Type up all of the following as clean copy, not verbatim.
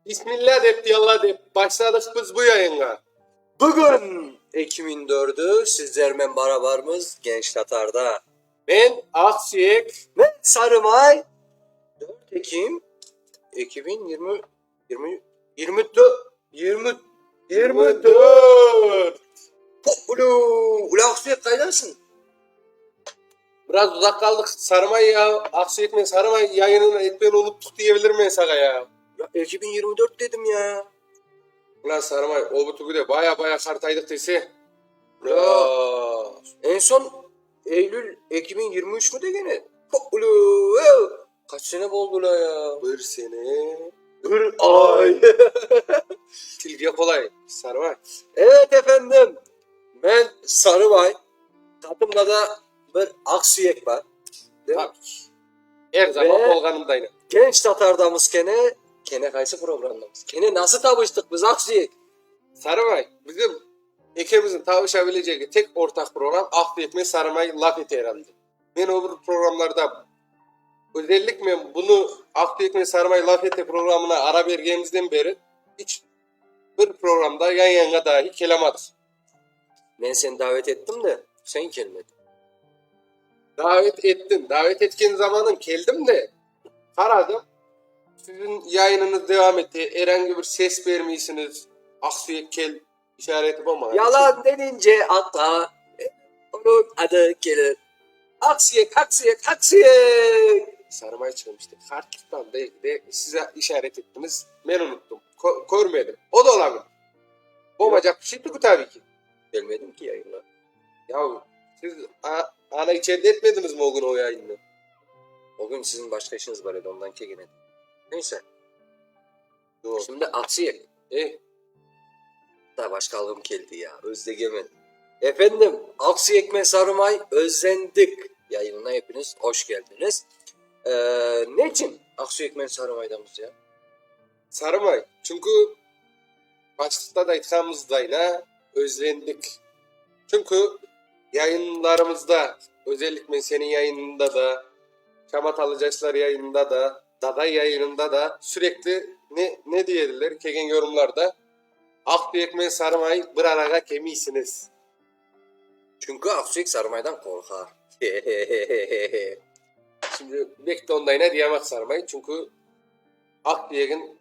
Bismillah dep, yalla dep başladıq biz bu yayınğa. Bugün Ekim'in dördü, sizlermen barabarmız Genç Tatarda. Men Aqsüyek. Men Sarımay. 4 Ekim 2020 20 24 20 24. Ulu, ulu Aqsüyek qaydasıñ? Biraz uzaq qaldıq Sarımay ya, Aqsüyek men Sarımay yayınını etmeni unuttuq diyebilirim men sağa ya. Ya 2024 dedim ya. Ulan Sarımay, o bu tügü de baya baya qartaydıq dese. Ya en son Eylül 2023 mü degeni? Ulu, kaç sene boldı la ya? Bir sene. Bir ay. Tilge qolay Sarımay. Evet efendim. Men Sarımay. Qatımda da bir Aqsüyek bar. Değil mi? Tabii ki. Er zaman Ve- olğanındayla. Genç Tatardamız kene. Kene qaysı programdamız? Kene nasıl tabıştıq biz Aqsüyek? Sarımay, bizim ekimizin tabışabilecegi tek ortaq program Aqsüyek men Sarımay laf ete herhalde. Men o bir programlarda özellikle bunu Aqsüyek men Sarımay laf ete programına ara bergenimizden beri hiç bir programda yan yanğa dahi kelemadıq. Men seni davet ettim de, sen kelmediñ. Davet ettin. Davet etken zamanıñ keldim de, qaradım, siziñ yayınıñız devam ete, er angi bir ses bermeysiñiz, Aqsüyek kel işareti bolmağan. Yalan denince aqla onıñ adı kelir. Aqsüyek, Aqsüyek, Aqsüyek! Sarımay çıqmıştı. Qartlıqtan belki de siz işaret ettiñiz, men unuttım, körmedim. O da olabilir. Bolmaycaq bir şey tügü tabii ki. Kelmedim ki yayınğa. Ya siz ana içeride etmediñiz mi o kün o yayınnı? O kün siziñ başqa işiñiz bar edi, ondan kelgen edim. Neyse. Yoq. Şimdi Aqsüyek. E? Da başqa alğım keldi ya, özlegemen. Efendim, Aqsüyek men Sarımay özlendik yayınına epiñiz hoş keldiñiz. Ne içün Aqsüyek men Sarımaydamız ya? Sarımay, çünki başlıqta da aytqanımızdayna özlendik. Çünki yayınlarımızda, özellikle seniñ yayınıñda da, Şamatalı yaşlar yayınında da, Daday yayınında da sürekli ne, ne diyediler kelgen yorumlarda, Aqsüyek men Sarımay bir arağa kelmeysiñiz. Çünki Aqsüyek Sarımaydan qorqa. Şimdi bek de ondayna diyemek Sarımay, çünki Aqsüyegin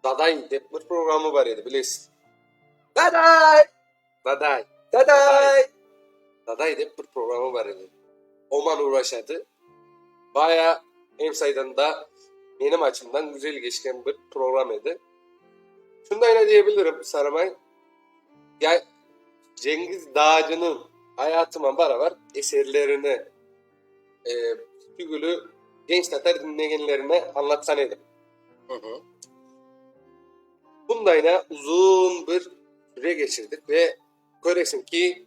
Daday dep bir programı bar edi, bilesiz. Daday! Daday. Daday! Daday dep bir programı bar edi. Oman uğraşadı. Baya em saydan da menim açımdan güzel geçken bir program edi. Şundayla diyebilirim Sarımay, ya Cengiz Dağcınıñ ayatıma barabar eserlerini e, tügülü genç tatar dinlegenlerine añlatqan edim. Bundayla uzun bir süre geçirdik ve köresiñ ki,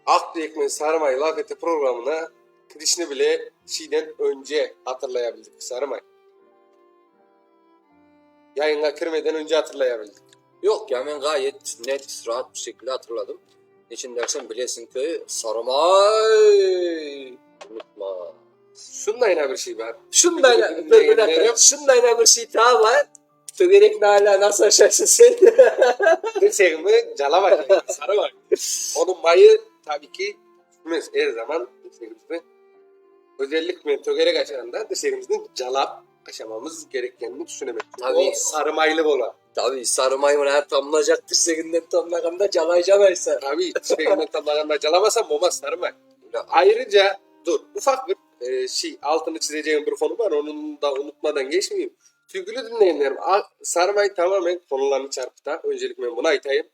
Aq tüyekmen Sarımay laf ete programına kirişni bile şeyden önce hatırlayabildik, Sarımay. Yayınğa kirmeden önce hatırlayabildik. Yoq ya, men ğayet net, raat bir şekilde hatırladım. Neçün dersen, bilesiñ ki, Sarımay unutmaz. Şundayna bir şey bar. Şundayna, dur bir dakika, şundayna bir şey daa bar. Tögerekni alâ nasıl aşaysıñ sen? Dirseğimi calap aşayım, Sarımay. Onıñ mayı, tabii ki, tüşmez. Er zaman dirseğimizni, özellikle tögerek aşağanda dirseğimizni calap aşamamız kerekkenini tüşünemen. Tabii. O sarımaylı bola. Tabii, sarımay mına tamlacaq tirseginden tamlağanda calay aysa. Tabii, tirseginden tamlağanda calamasam olmaz, Sarımay. Ayrıca, dur, ufaq bir şey, altını çizeceğim bir konu bar, onı da unutmadan geçmeyeyim. Sevgili dinleyenlerim, Sarımay tamamen konularnı çarpıta, öncelikle men bunı aytayım.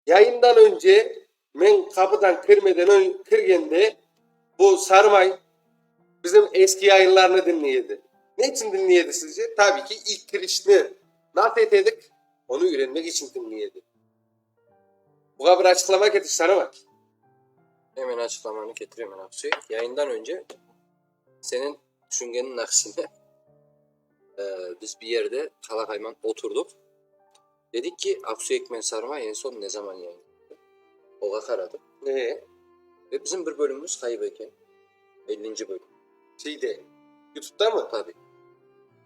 Yayından önce men qapıdan kirmeden kirgende bu Sarımay bizim eski yayınlarnı dinley edi. Ne içün dinley edi sizce? Tabii ki, ilk kirişni nasıl etedik, onı öğrenmek içün dinley edi. Buña bir açıqlama ketir, Sarımay. Hemen açıqlamanı ketireyim, Aqsüyek. Yayından önce seniñ tüşüngeniñ aksine biz bir yerde Qalaqayman oturdıq. Dedik ki, Aqsüyek men Sarımay eñ soñ ne zaman yayınlandı? Oğa qaradıq. Ne? Ve bizim bir bölümimiz ğayıp eken. Ellinci bölüm. Şeyde, YouTube'da mı? Tabii.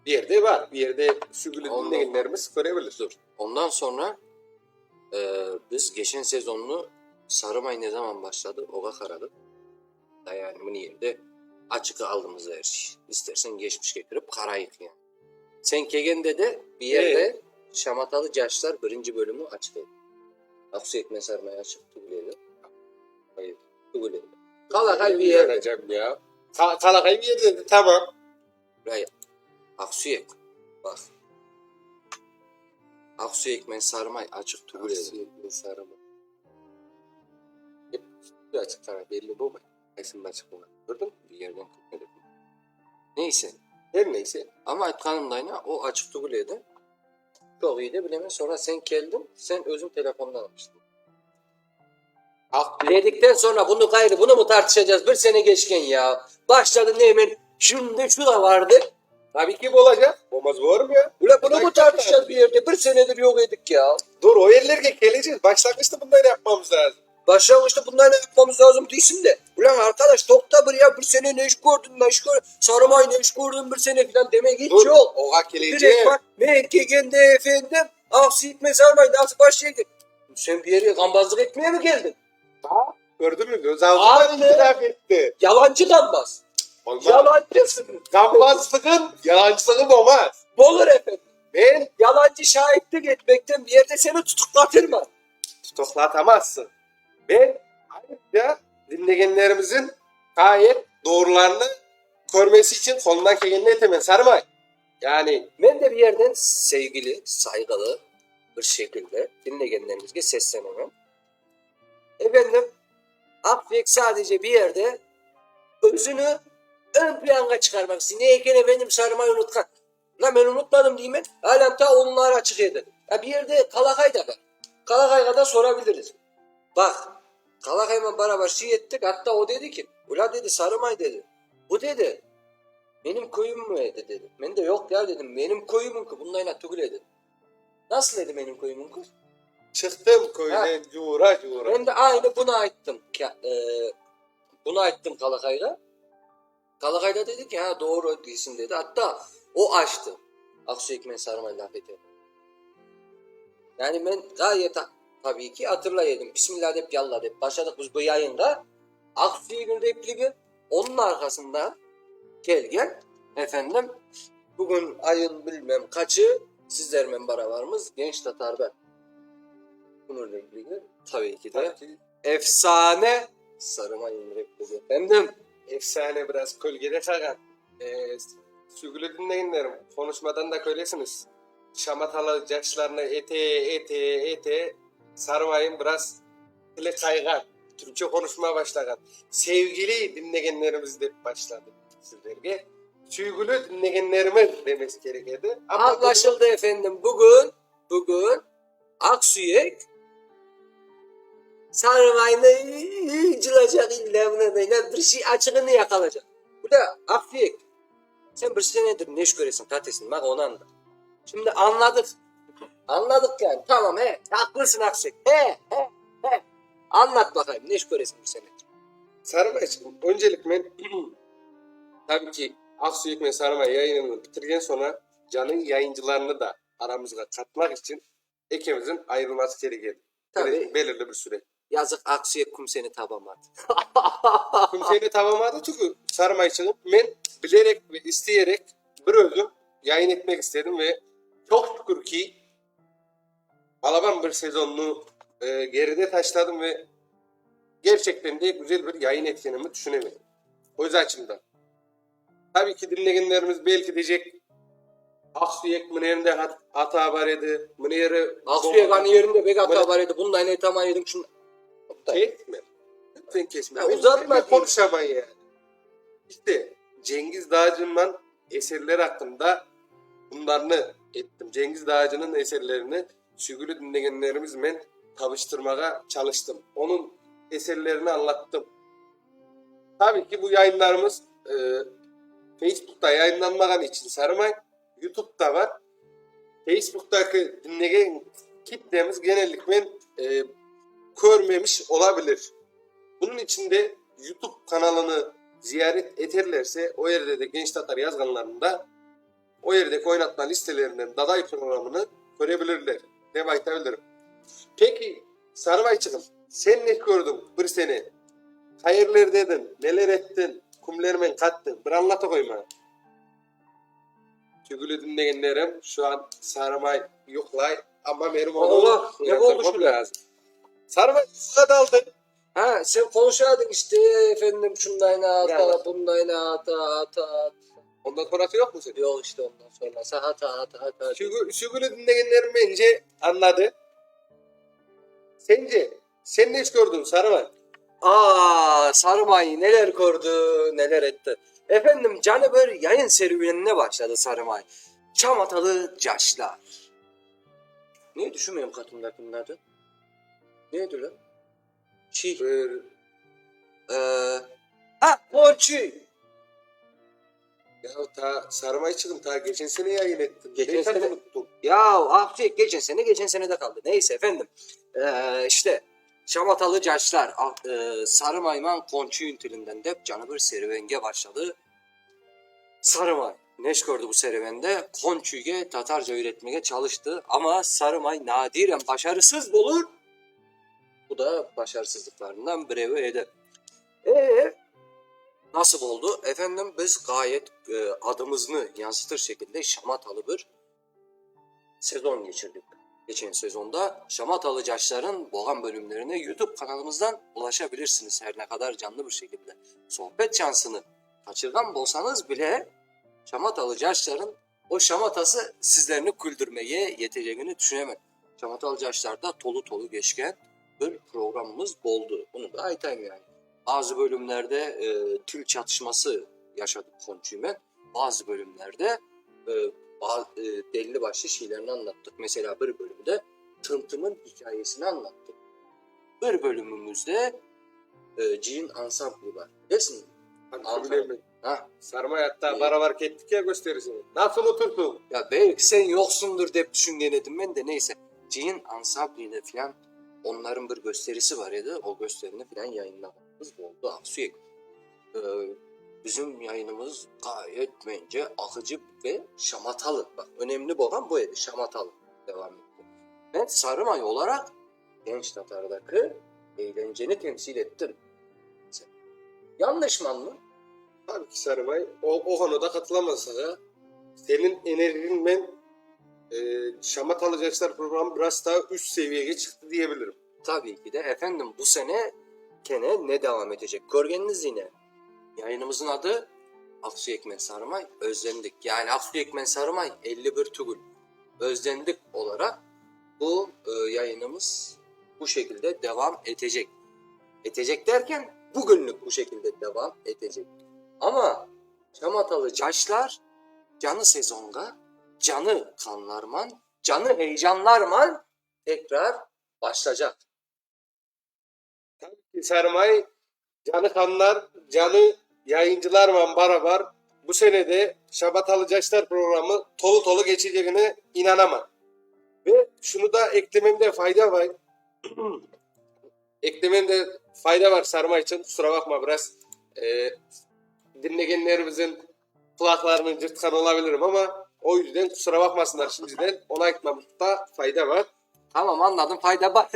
Bir yerde var. Bir yerde sügülü dinlegenlerimiz körebilir. Dur. Ondan sonra e, biz geçen sezonunu Sarımay ne zaman başladı oğa qaradık. Da yani bunu yerde açık aldığımız her şey. İstersen geçmişke kirip qarayıq yani. Sen kelgende de bir yerde Ee? Şamatalı Yaşlar birinci bölümü açıq edi. Aqsuyek men Sarımay açıq tügül edi. Hayır. Tügül edi. Qalaqay bir yerde. Yaracağım ya. Ka- Kalakay bir yerde tamam. Buraya. Aqsuyek. Bak. Aqsuyek men Sarımay açıq tügül edi. Aqsuyek men Sarımay. Hep üstü açıq sana belli bolmay. Qaysının açıq bolğanı. Gördün mü? Bir yerden körmedim. Neyse. Her neyse. Ama aytqanımdayna o açıq tügül edi. Çoq iyi de bilemen. Sonra sen keldin. Sen özüñ telefondan açtın. Ak Dedikten sonra bunu gayrı bunu mu tartışacağız? Bir sene geçken ya. Başladın hemen. Şimdi şu da vardı. Tabii ki bu olacak. Olmaz olur mu ya? Ulan bunu mu tartışacağız bir yerde? Bir senedir yok edik ya. Dur o yerlere geleceğiz. Başlangıçta bunları yapmamız lazım. Başlangıçta bunları ne yapmamız lazım değilsin de. Ulan arkadaş tokta bir ya bir sene ne iş gördün ne iş gördün. Sarımay ne iş gördün bir sene falan demek hiç Dur. yok. Oğa Direkt geleceğim. bak ne erkeğinde efendim. Aksi gitme sarmay nasıl başlayacak? Sen bir yere gambazlık etmeye mi geldin? Gördün mü? Göz ağzından Abi. itiraf etti. Yalancı gambaz. Olmaz. Yalancısın. Gambazlığın yalancılığın olmaz. Olur efendim. Ben Yalancı şahitlik etmekten bir yerde seni tutuklatırma. tutuklatamazsın. Ben ayrıca dinleyenlerimizin gayet doğrularını görmesi için kolundan geleni etemen Sarımay. Yani Ben de bir yerden sevgili, saygılı bir şekilde dinleyenlerimize seslenemem. Efendim, Akbek sadece bir yerde özünü ön plana çıkarmak istiyor. Neyken efendim sarmayı unutkan. La ben unutmadım diyeyim ben. Halen ta onlar açık edi. Ya bir yerde Kalakay da var. Kalakay'a da sorabiliriz. Bak, Kalakay'la beraber şey ettik. Hatta o dedi ki, ula dedi Sarımay dedi. Bu dedi, benim koyum mu dedi dedi. Ben de yok ya dedim. Benim koyumun ki bununla tügül dedi. Nasıl dedi benim koyumun ki? çıktım köyden cura cura. Ben de aynı buna aittim. Ka- e, buna aittim Kalakay'la. Kalakay da dedi ki ha doğru değilsin dedi. Hatta o açtı. Aksu Ekmen Sarmay laf eder. Yani ben gayet tabii ki hatırlayaydım. Bismillah deyip yallah deyip başladık biz bu yayında. Aksu Ekmen repligi onun arkasında gel gel efendim bugün ayın bilmem kaçı sizlerle beraberimiz Genç Tatar'da. Bunun repligi tabii ki de Tabii ki efsane Sarımay'ın repligi efendim. efsane biraz kölgede kalan. Ee, Sügülü dinleyenlerim konuşmadan da köylesiniz. Şamatalı yaşlarını ete ete ete sarmayın biraz dili kaygan. Türkçe konuşmaya başlagan. Sevgili dinleyenlerimiz de başladı sizlerge. Sügülü dinleyenlerimiz demesi gerekirdi. Ama Anlaşıldı efendim. Bugün bugün Aksüyek Sarımay'ını cılacak illa buna da bir şey açığını yakalayacak. Bu da Aksüyek. Sen bir senedir ne iş görüyorsun tatesin bak onu anla. Şimdi anladık. Anladık yani. Tamam he. Haklısın Aksüyek. He he he. Anlat bakayım ne iş görüyorsun bir senedir. Sarmay'cığım öncelikle ben tabii ki Aksu ve Sarmay yayınını bitirgen sonra Can'ın yayıncılarını da aramıza katmak için ekibimizin ayrılması gerekirdi. Tabii. Belirli, belirli bir süre. Yazık Aksüyek kumseni tabamadı. Kimseyi tamamladı çünkü Sarmay çıkıp ben bilerek ve isteyerek bir özüm yayın etmek istedim ve çok şükür ki balaban bir sezonunu e, geride taşladım ve gerçekten de güzel bir yayın etkinimi düşünemedim. O yüzden açımdan. Tabii ki dinleyenlerimiz belki diyecek Aksüyek mı yerinde hat- hata var idi, mı yeri Aksüyek hani yerinde bek Böyle- hata var idi. Bunun aynı tamam yedim şunu. Kesme. Lütfen kesme. Ya Ben- uzatma ben diyeyim. konuşamayın yani. İşte Cengiz Dağcı'nın eserleri hakkında bunlarını ettim. Cengiz Dağcı'nın eserlerini sügülü dinleyenlerimizle tanıştırmaya çalıştım. Onun eserlerini anlattım. Tabii ki bu yayınlarımız e, Facebook'ta yayınlanmagan için Sarımay, YouTube'da var. Facebook'taki dinleyen kitlemiz genellikle e, görmemiş olabilir. Bunun için de YouTube kanalını ziyaret ederlerse o yerde de Genç Tatar yazganlarında O yerdeki oynatma listelerinden Daday programını körebilirler, dep aytabilirim. Peki, Sarıbayçığım, sen ne kördiñ bir sene? Qayerlerdediñ, neler ettiñ, kimlermen qattıñ, bir añlata qoy maña. Tügüli diñlegenlerim, şu an Sarımay yuqlay, amma menim onı Allah, ne oldu uyandırmam şöyle? lazım. Sarımay, yuquğa daldıñ. Ha, sen konuşaydın işte efendim şundayna Ne ata, anlat? bundayna ata, ata, ata. Ondan sonrası yoq mu senin? Yoq işte ondan sonrası hata, hata, hata. Sügülü dinlegenlerim mence anladı. Sence, sen ne iş gördün Sarımay? Aa, Sarımay neler gördü, neler etti. Efendim canı bir yayın serüvenine başladı Sarımay. Çamatalı Caşlar. Ne düşünmüyorum katımdakinin adı? Neydi lan? Şey, Bir eee, ha, Ponçi. Ya ta Sarımayçığım ta geçen sene yayın ettin. Geçen Ne sene- unuttum. Ya Akçe geçen sene geçen sene de kaldı. Neyse efendim. Ee, işte Şamatalı Caşlar ah, e, Sarı Mayman Konçu yüntülünden de canı bir serüvenge başladı. Sarımay neş gördü bu serüvende? Konçu'ya Tatarca üretmeye çalıştı ama Sarımay nadiren başarısız olur. Bu da başarısızlıklarından birevi edi. Ee, nasıl oldu? Efendim biz gayet e, adımızını yansıtır şekilde şamatalı bir sezon geçirdik. Geçen sezonda Şamatalı Caşlar'ın boğan bölümlerine YouTube kanalımızdan ulaşabilirsiniz her ne kadar canlı bir şekilde. Sohbet şansını kaçırgan bolsanız bile Şamatalı Caşlar'ın o şamatası sizlerini güldürmeye yeteceğini düşünemem. Şamatalı Caşlar'da tolu tolu geçken bir programımız boldu. Bunu da aytayım yani. Bazı bölümlerde e, tül çatışması yaşadık konçuymen. Bazı bölümlerde e, ba- e, belli başlı şeylerini anlattık. Mesela bir bölümde Tıntım'ın hikayesini anlattık. Bir bölümümüzde e, Cin Ansambli var. Bilirsin mi? Hakkı bileyim Ha. Sarmay hatta İyi. beraber ettik ya gösterisini. Nasıl oturtun? Ya belki sen yoksundur deyip düşüngen edim ben de neyse. Cin Ansambli'yle filan onların bir gösterisi var idi. O gösterini filan yayınlamamız oldu. Aksüyek. Ee, bizim yayınımız gayet bence akıcı ve şamatalı. Bak önemli olan bu idi. Şamatalı devam etti. Ben Sarımay olarak Genç Tatar'daki eğlenceni temsil ettim. Sen. Yanlış mı anladın? Tabii ki Sarımay. O, o konuda katılamazsa da senin enerjin ben e, Şamatalı Caşlar programı biraz daha üst seviyeye çıktı diyebilirim. Tabii ki de efendim bu sene kene ne devam edecek? Görgeniniz yine. Yayınımızın adı Aksu Ekmen Sarımay Özlendik. Yani Aksu Ekmen Sarımay 51 Tugul Özlendik olarak bu e, yayınımız bu şekilde devam edecek. Edecek derken bugünlük bu şekilde devam edecek. Ama Şamatalı Caşlar canı sezonda, canı kanlarman, canı heyecanlarman tekrar başlayacak. Sarmay canı kanlar, canı yayıncılar man beraber bu senede Şamatalı Caşlar programı tolu tolu geçeceğine inanamam. Ve şunu da eklememde fayda var. eklememde fayda var Sarmay için. Kusura bakma biraz e, dinleyenlerimizin kulaklarını cırtkan olabilirim ama o yüzden kusura bakmasınlar şimdiden. Ona eklememde fayda var. Tamam anladım fayda var.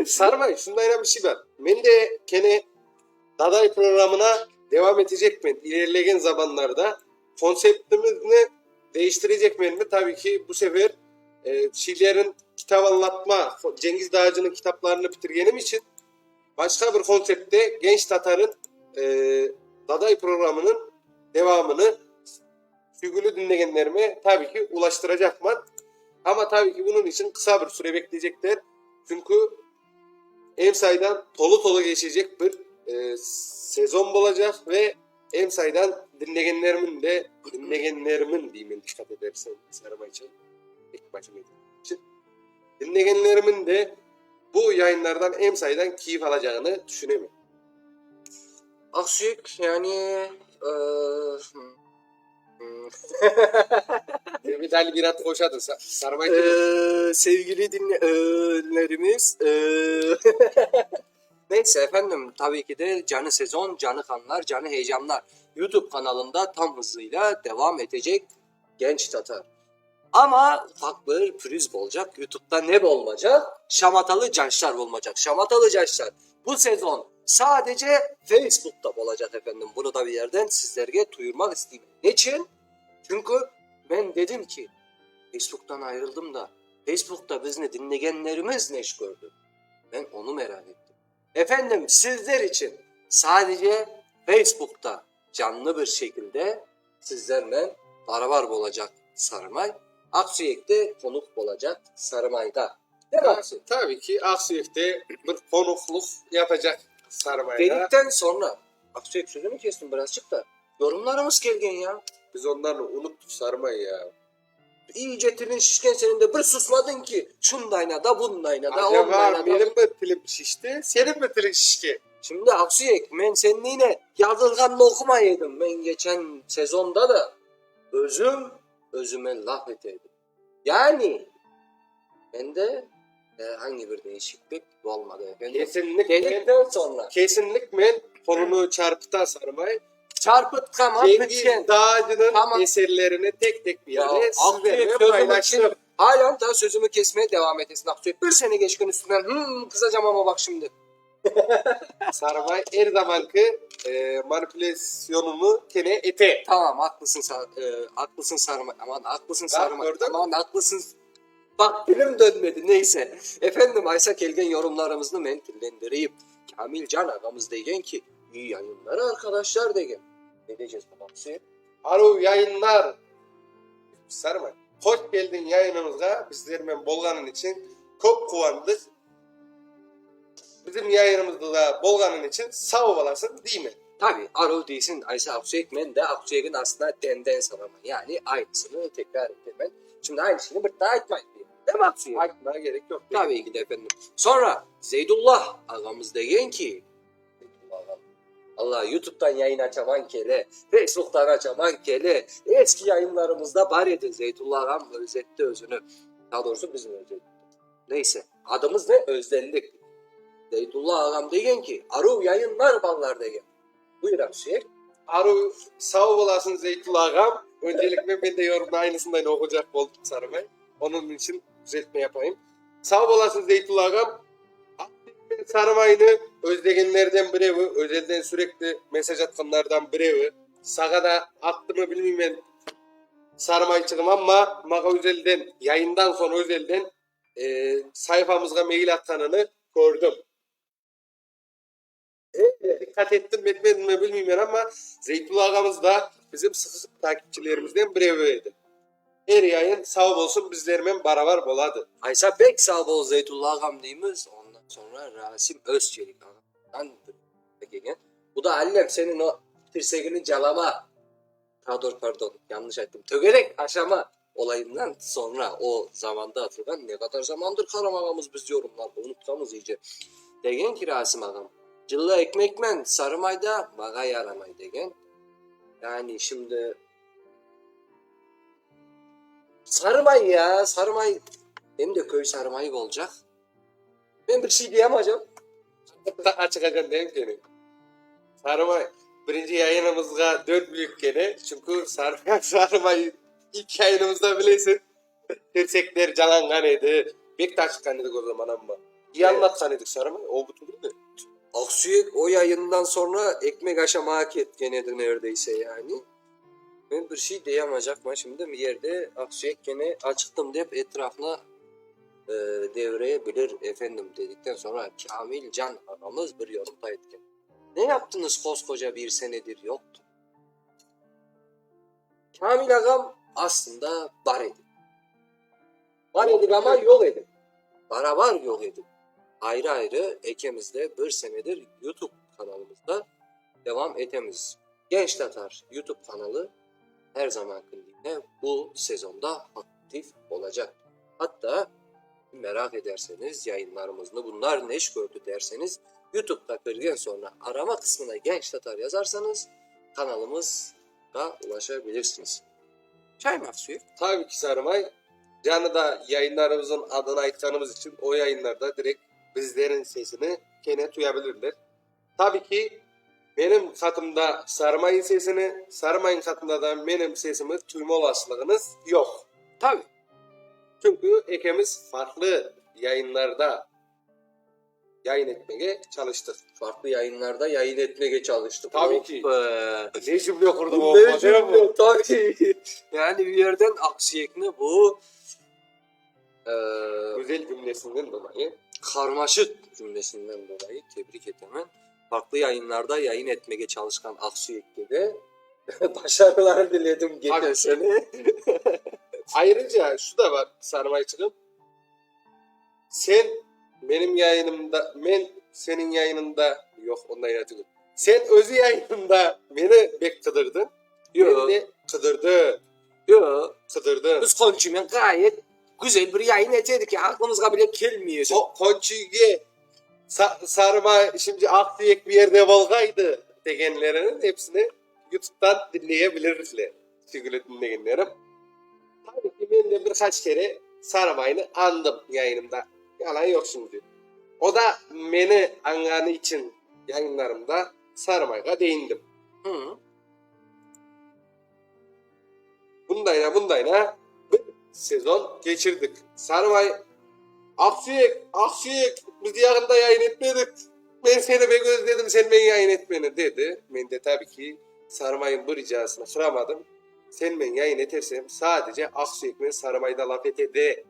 Sarmay, şunda yine bir şey var. Men de kene Daday programına devam edecek men ilerleyen zamanlarda konseptimizni değiştirecek men mi? Tabii ki bu sefer e, Şilerin kitap anlatma, Cengiz Dağcı'nın kitaplarını bitirgenim için başka bir konseptte Genç Tatar'ın e, Daday programının devamını Sügülü dinleyenlerime tabii ki ulaştıracak man. Ama tabii ki bunun için kısa bir süre bekleyecekler. Çünkü Emsay'dan tolu tolu geçecek bir e, sezon olacak ve Emsay'dan dinleyenlerimin de dinleyenlerimin diyeyim ben dikkat edersen Sarımay için ilk başım için dinleyenlerimin de bu yayınlardan Emsay'dan keyif alacağını düşünemiyorum. Aksiyek yani eee, hmm. Bir tane bir at koşadın. Sarımay Eee, sevgili dinleyenlerimiz eee, Neyse efendim tabii ki de canı sezon, canı kanlar, canı heyecanlar. YouTube kanalında tam hızıyla devam etecek Genç Tatar. Ama ufak bir pürüz bolacaq, YouTube'da ne bolmacaq? Şamatalı Caşlar bolmacaq. Şamatalı Caşlar bu sezon sadece Facebook'ta bolacaq efendim. Bunu da bir yerden sizlerge duyurmaq isteyim. Neçün? Çünkü men dedim ki, Facebook'tan ayrıldım da, Facebook'ta bizni dinlegenlerimiz neş kördi? Men onı merak ettim. Efendim, sizler içün sadece Facebook'ta canlı bir şekilde sizlernen barabar bolacaq Sarımay, Aqsüyekte qonaq bolacaq Sarımayda. Değil mi Aqsüyek? Tabii ki Aqsüyekte bir qonuqlıq yapacaq Sarımayda. Dedikten sonra, Aqsüyek sözüni kestim birazçıq da, yorumlarımız kelgen ya. Biz onlarnı unuttuq Sarımay ya. İyice tilin şişken senin de bir susmadın ki, şundayna da bundayna da Acaba ondayna da. menim mi tilim şişti, senin mi tilin şişken? Şimdi Aqsüyek, men seninle yazılğanını oqumay edim. Men geçen sezonda da özüm özüme laf eteydim. Yani mende herhangi bir değişiklik bolmadı efendim. Kesinlikle. Dedikten sonra. Kesinlik men konunu çarpıta Sarımay. Çarpıtqama Cengiz pitken. Dağcı'nın Tamam. eserlerini tek tek bir Ya, yerde Aqsüyek sizlerle sözümü paylaştım. Halen daha sözümü kesmeye devam etesin Aqsüyek. Bir sene geçken üstünden hmm, kızacağım ama bak şimdi. Sarımay her zamanki e, manipülasyonunu kene ete. Tamam haklısın sar, e, haklısın Sarımay. Aman haklısın Sarımay. gördün mü? Aman haklısın. Bak dilim dönmedi neyse. Efendim Aysa kelgen yorumlarımızı men tillendireyim. Kamil Can ağamız degen ki iyi yayınlar arkadaşlar degen. Ne diyeceğiz buna? Hüseyin? Aru yayınlar. Sarımay. Hoş geldin yayınımıza. Bizlerle bolğanın için çok kuvandık. Bizim yayınımızda da bolğanın için sağ olasın değil mi? Tabi Arul değilsin Aysa Aksüyek men de Aksüyek'in aslında denden sanama. Yani aynısını tekrar ettim Şimdi aynı şeyini bir daha aytmayın diye. Değil mi Aksüyek? Aytmaya gerek yok. Değil mi? Tabii ki de efendim. Sonra Zeydullah ağamız degen ki Zeydullah ağam Allah YouTube'dan yayın açaman kele, Facebook'tan açaman kele. Eski yayınlarımızda var idi Zeydullah ağam özetti özünü. Daha doğrusu bizim özetti. Neyse adımız ne? Özlendik. Zeydullah ağam degen ki Aruv yayınlar ballar degen. Buyur Aksüyek. Aru sağ olasın Zeytullah ağam. Öncelikle ben de yorumda aynısından okuyacak oldum Sarımay. Onun için düzeltme yapayım. Sağ olasın Zeytullah ağam. Sarımay'ını özlegenlerden birevi, özelden sürekli mesaj atkanlardan birevi. Sağa da attı mı bilmiyorum ben Sarımayçığım ama mağa özelden, yayından sonra özelden e, sayfamıza mail atkanını gördüm. E, dikkat ettim etmedim mi bilmiyorum ama Zeytullah ağamız da bizim sıkı sıkı takipçilerimizden biriydi. Her yayın sağ olsun bizlerle beraber boladı. Aysa bek sağ bol Zeytullah ağam deymiz. Ondan sonra Rasim Özçelik ağamdan gelen. Bu da allem senin o tirsegini calama. Pardon pardon yanlış ettim. Tögerek aşama olayından sonra o zamanda atılan ne kadar zamandır karam ağamız biz yorumlarda unutkamız iyice. Degen ki Rasim ağam. Cılla ekmekmen sarımayda mağa yaramay degen. Yani şimdi Sarımay ya sarımay benim de köy sarımayı olacak. Ben bir şey diyemeyeceğim. Açıkacağım değil mi gene? Sarımay birinci yayınımızga dört büyük gene. Çünkü Sarımay, Sarımay ilk yayınımızda bilirsin. Tirsekler calangan idi. Bek de açıkkan idik o zaman ama. İyi Evet. anlatkan idik Sarımay. O bütün de. Aksüyek o yayından sonra ekmek aşama hak etken neredeyse yani. Ben bir şey diyemeyecek ben şimdi bir yerde Aksüyek gene açıktım deyip etrafına e, devreye bilir efendim dedikten sonra Kamil Can ağamız bir yorum da etken. Ne yaptınız koskoca bir senedir yoktu. Kamil ağam aslında var idi. Var edik ama yok edik. Beraber yok edik. Ayrı ayrı ekemizde bir senedir YouTube kanalımızda devam etemiz. Genç Tatar YouTube kanalı her zamanki yine bu sezonda aktif olacak. Hatta merak ederseniz yayınlarımızı bunlar neş gördü derseniz YouTube'da kırgen sonra arama kısmına Genç Tatar yazarsanız kanalımıza ulaşabilirsiniz. Çay mı suyu? Tabii ki Sarımay. Canı da yayınlarımızın adını aytkanımız için o yayınlarda direkt bizlerin sesini gene duyabilirler. Tabii ki. Menim qatımda Sarmayın sesini, Sarmayın qatında da menim sesimi tuyma olasılığıñız yoq. Tabi. Çünki ekemiz farqlı yayınlarda yayın etmege çalıştıq. Farqlı yayınlarda yayın etmege çalıştıq. Tabi ki. Hoppa. Ne cümle qurdım Ne cümle, tabi. Yani bir yerden aqsüyekni bu Güzel cümlesinden dolayı. Qarmaşıq cümlesinden dolayı tebrik etemen. Farqlı yayınlarda yayın etmege çalışqan Aqsüyekke de başarılar diledim geçen sene. Ayrıca şu da bar, Sarmayçığım, sen menim yayınımda, men seniñ yayınıñda, yoq, onday da tügül, sen özü yayınıñda meni bek qıdırdıñ, men de qıdırdım. Yoq. Qıdırdım. Biz qomşumen ğayet güzel bir yayın etedik ya, aqlımızğa bile kelmey edi. Qomşuge sarma şimdi aq-tüyek bir yerde bolğaydı degenleriniñ hepsini YouTube'dan diñleye bilirler, sevgili diñlegenlerim. Tabii ki, men de bir qaç kere Sarımaynı añdım yayınımda, yalan yoq şimdi. O da meni añğanı içün yayınlarımda Sarımayğa değindim. Bundayna, bundayna bir sezon keçirdik. Sarımay, Aqsüyek, Aqsüyek, biz yaqında yayın etmedik. Men seni bek özledim, sen men yayın etmeni, dedi. Men de tabi ki, Sarımayıñ bu ricasını qıramadım. Sen men yayın etersem, sadece Aqsüyekmen Sarımayda laf ete de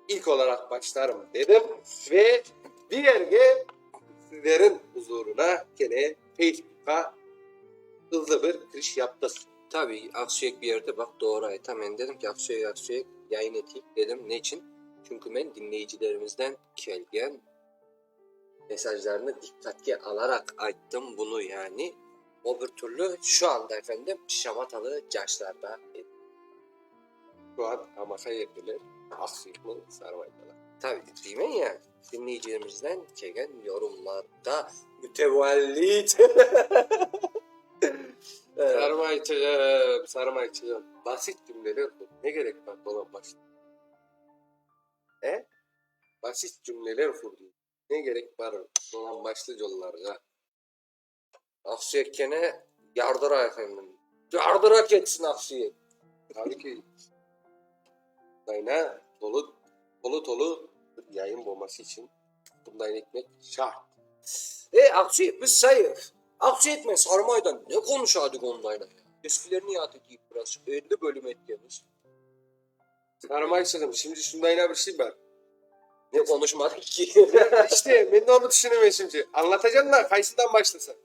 ilk olaraq başlarım, dedim ve bir yerge sizlerin uzurına kene Facebookqa Hızlı bir kiriş yaptıq. Tabiy, Aqsüyek bir yerde, baq, doğru ayta. Men dedim ki, Aqsüyek, Aqsüyek, yayın eteyik, dedim. Neçün? Çünki men diñleyicilerimizden kelgen mesajlarnı diqqatke alaraq ayttım bunı, yani o bir türlü şu anda, efendim, şamatalı yaşlarda edi. Şu an tamaşa ettiler, Aqsüyekni sarmaydılar. Tabiy, deymen ya, Diñleyicilerimizden kelgen yorumlarğa mütevallit. Sarmayçığım, sarmayçığım, basit cümleler qur, ne kerek bar dolan-başlı? E? Basit cümleler qur deyim, ne kerek bar dolan-başlı yollarğa? Aqsüyek kene yardıra, efendim. Yardıra ketsin Aqsüyek! Tabii ki, dayna tolu, tolu-tolu bir yayın bolması içün bunday etmek şart. E, Aqsüyek, biz say, Aqsüyek men Sarımaydan ne qonuşadık ondayna ya? Eskilerni yad eteyik biraz, 50 bölüm etkenmiz. Sarımayçığım, şimdi şundayna bir şey bar. Ne qonuşmadıq ki? İşte, men de onı tüşünemen şimdi. Añlatacam da, qaysından başlasam?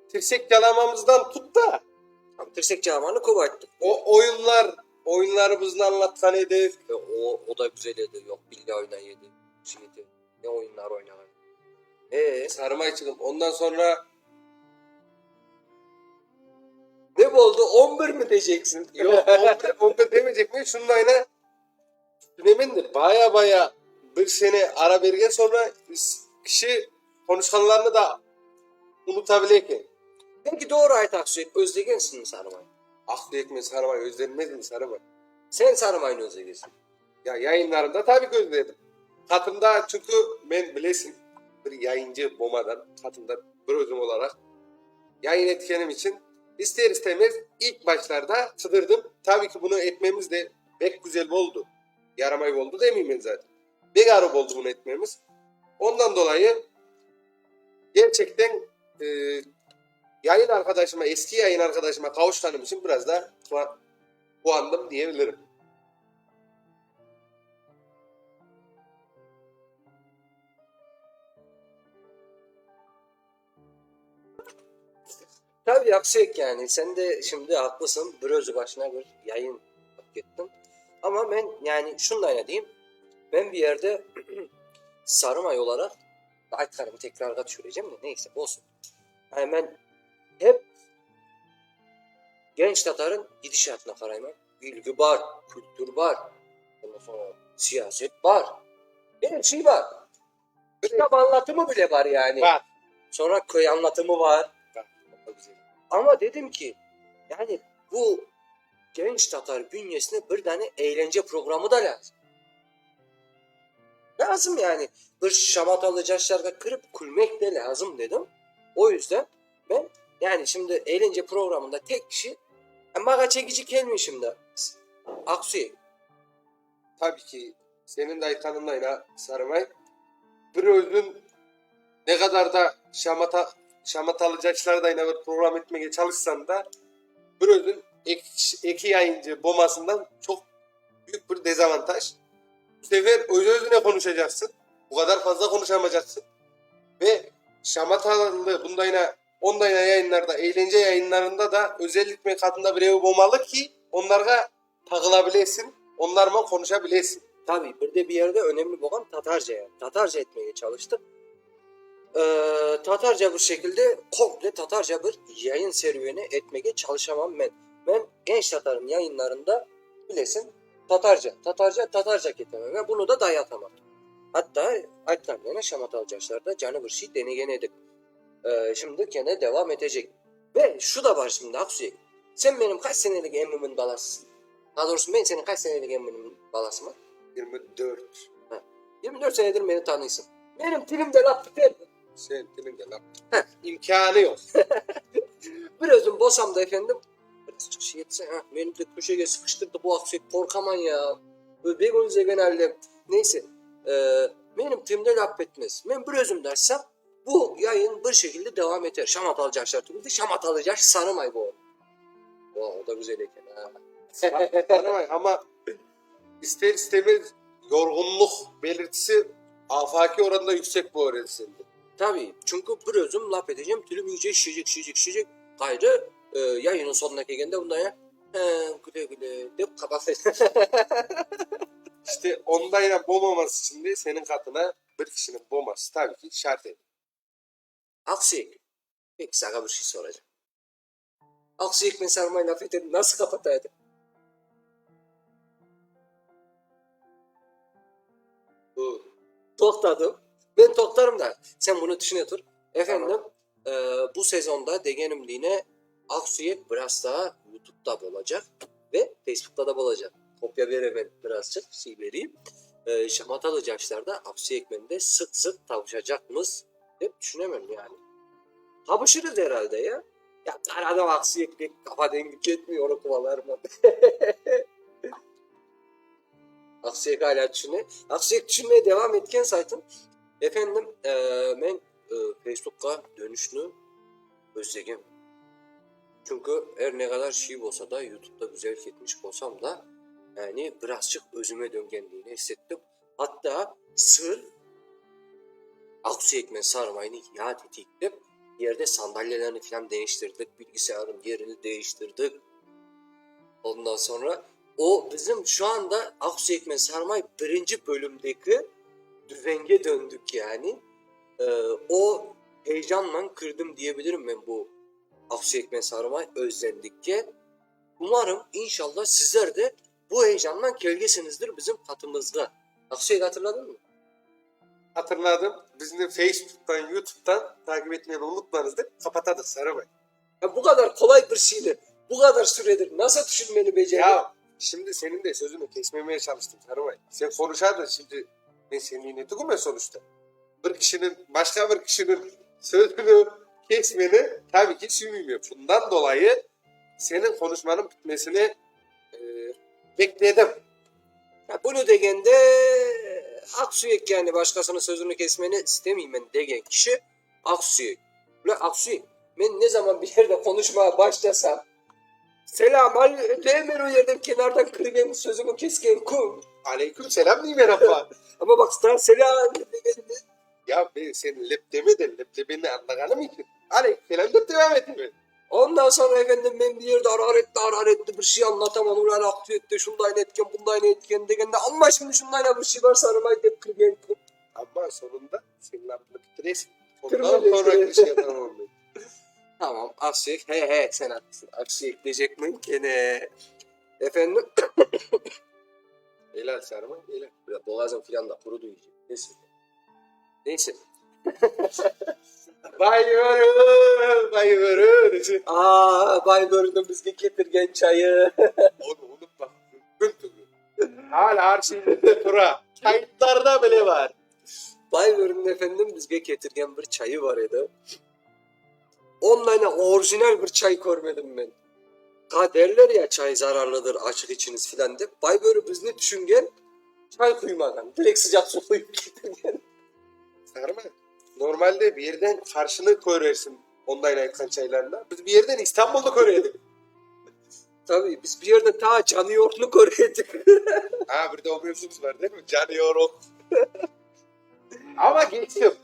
Tirsek yalamamızdan tut da. Tirsek yalamanı köp ayttıq. O oyunlar, oyunlarımıznı añlatqan edik. E, o, o da güzel edi. Yoq, billâ oynay edi. Şeydi, ne oyunlar oynağan. E? Sarımayçığım, ondan soñra. Ne boldı, on bir mi deyceksiñ? Yoq, on bir, on bir demeycekmen, şundayna tünemen de baya-baya bir sene ara bergen soñra kişi qonuşqanlarını da unuta bile eken. Belki doğru ayt Aqsüyek, özlegensiñ Sarımay. Aqsüyek men Sarımay özlenmezmi Sarımay? Sen Sarımaynı özlegensiñ. Ya yayınlarımda tabi ki özledim. Qatımda çünki men bilesiñ bir yayıncı bolmadan qatımda bir özüm olaraq yayın etkenim içün ister istemez ilk başlarda qıdırdım. Tabi ki bunı etmemiz de bek güzel boldı. Yaramay boldı demeymen zaten. Bek arı boldı bunı etmemiz. Ondan dolayı gerçekten yayın arqadaşıma, eski yayın arqadaşıma qavuşqanım içün biraz da quvandım diyebilirim. Tabii Aqsüyek yani sen de şimdi aqlısıñ, bir özü başına bir yayın yapıp kettiñ. Amma men yani şunday deyim, men bir yerde Sarımay olaraq aytqanımı tekrarğa tüşürecem de, neyse, olsun. Yani men hep genç tatarıñ gidişatına qarayman. Bilgi bar, kültür bar, ondan soñra siyaset bar, er şey bar. Kitap anlatımı bile bar yani. Bar. Soñra köy anlatımı bar. Bar. O da güzel. Amma dedim ki, yani bu genç tatar bünyesine bir dane eğlence programı da lâzım. Lâzım yani. Bir şamatalı yaşlarğa kirip külmek de lâzım dedim. O yüzden men yani şimdi eğlence programında tek kişi e, mağa çekici kelmiy şimdi. Aqsüyek. Tabii ki senin de aytqanınday Sarımay, bir özün ne qadar da şamata şamatalı caşlardayna bir program etmege çalışsan da, bir özün eki yayıncı bolmasından çoq büyük bir dezavantaj. Bu sefer öz-özüne konuşacaksın, bu qadar fazla konuşamacaksın ve şamatalı bundayna ondayna yayınlarda, eğlence yayınlarında da özellikle qatında birevi bolmalı ki, onlarğa taqıla bilesiñ, onlarman konuşa bilesiñ. Tabii, bir de bir yerde önemli bolğan tatarca yani. Tatarca etmege çalıştıq. Ee, tatarca bir şekilde komple tatarca bir yayın serüveni etmege çalışamam men. Men Genç Tatar'ın yayınlarında bilesin tatarca, tatarca, tatarca ketemem ve bunu da dayatamam. Hatta aytqan menen şamatalı caşlarda canı bir şey denegen edik. Ee, şimdi kene devam etecek. Ve şu da bar şimdi Aqsüyek. Sen benim qaç senelik emmimin balasısın? Daha doğrusu men senin qaç senelik emminiñ balasıman? 24. Ha. 24 senedir beni tanıysın. Benim tilimde laf biter mi? Sen tiliñde laf. Heh. İmkânı yoq. Bir özüm bolsam da efendim, birazcıq şey etse, ha, meni de köşege sıqıştırdı bu Aqsüyek, qorqaman ya. Bek özlegen allem. Neyse, e, benim tilimde laf bitmez. Men bir özüm de açsam, bu yayın bir şekilde devam eter. Şamatalı caşlar tügül de şamatalı caş Sarımay bu. O, o da güzel eken ha. Sarımay ama ister istemez yorğunluq belirtisi afaki oranda yüksek bu öğrensin. Tabii, çünki bir özüm laf edeceğim, tilim iyice şişecek, şişecek, şişecek. Gayrı e, yayının sonuna kelgende bundan ya he, güle güle dep qapatayım. İşte ondayla bolmaması için de senin katına bir kişinin bolması tabii ki şart edi. Aqsüyek, peki sana bir şey soracağım. Aqsüyek men Sarımay laf etedim, nasıl qapataydı? Bu Toqtadım. Men toqtarım da. Sen bunı tüşüne tur. Efendim, e, bu sezonda degenim dine Aqsüyek biraz daha YouTube'da bolacaq ve Facebook'ta da bolacaq. Kopya veremen birazcıq şey vereyim. E, şamatalı caşlarda Aqsüyek mende sıq sıq tavışacaqmız dep tüşünemem yani. Tavışırız herhalde ya. Ya arada Aqsüyek pek kafa dengi ketmiyor onu kovalarım. Aqsüyek hala tüşüne. Aqsüyek tüşünmeye devam etken saytın. Efendim, e, men e, Facebook'a dönüşnü özlegem. Çünki er ne qadar şey bolsa da, YouTube'da güzel ketmiş bolsam da, yani birazcıq özüme döngenligini hissettim. Hatta sır Aqsüyek men Sarımaynı yad eteyik dep, yerde sandalyelerini filan değiştirdik, bilgisayarın yerini değiştirdik. Ondan sonra o bizim şu anda Aqsüyek men Sarımay birinci bölümdeki düzenge döndük yani. Ee, o heyecanla kırdım diyebilirim ben bu Aqsüyek men Sarımay özlendikke. Umarım inşallah sizler de bu heyecandan kelgesinizdir bizim katımızda. Aqsüyek hatırladın mı? Hatırladım. Bizni Facebook'tan, YouTube'dan takip etmeyi unutmanız dep kapatadık Sarımay. Ya bu kadar kolay bir şeydi. Bu kadar süredir nasıl düşünmeni becerdin? Ya şimdi senin de sözünü kesmemeye çalıştım Sarımay. Sen konuşardın şimdi. Ben senin ne ben sonuçta. Bir kişinin başka bir kişinin sözünü kesmeni tabii ki düşünmüyor. Bundan dolayı senin konuşmanın bitmesini e, bekledim. Ya bunu degende Aqsüyek yani başkasının sözünü kesmeni istemeyim ben degen kişi Aqsüyek. Ulan Aqsüyek ben ne zaman bir yerde konuşmaya başlasam selam hemen o yerden kenardan kırgen sözümü kesken kum. Aleyküm selam diyeyim ben abla. Ama bak sana selam degende Ya ben sen lep demeden lep anlaganım için aleyküm selam deyip devam ettim. Ondan sonra efendim ben bir yerde hararetli hararetli bir şey anlatamam. Ulan Aqsüyekte şunday etken bunday etken degende ama şimdi şunday bir şey var sarımay dep kırgen kum. Ama sonunda senin lafını bitiresin. Ondan Kırmızı sonra şey. bir şey yapamam ben. Tamam Aqsüyek he he sen haklısın. Aqsüyek diyecek miyim gene? Efendim Helal sarma, helal. Ya boğazım filan da kurudu iyice. Neyse. Neyse. Bayılırım, bayılırım. Aa Baybörü'nün bizge getirgen çayı. Onu unutma. Mümkün değil. Hala arşivinde tura. Kayıtlarda bile var. Baybörü'nün efendim bizge getirgen bir çayı var edi. Onlayna orijinal bir çay körmedim men. Qa derler ya çay zararlıdır, açıq içiñiz filan dep, Baybörü bizni tüşüngen, çay quymağan, direkt sıcaq suv quyıp ketirgen. Sarı mı? Normalde bir yerden qarşını körersiñ ondayın aytqan çaylarında. Biz bir yerden İstanbulnı köre edik. Tabii, biz bir yerden ta Canıyorqnı köre edik. Ha, bir de o mevzumız bar, değil mi? Canıyorq. Ama geçtim.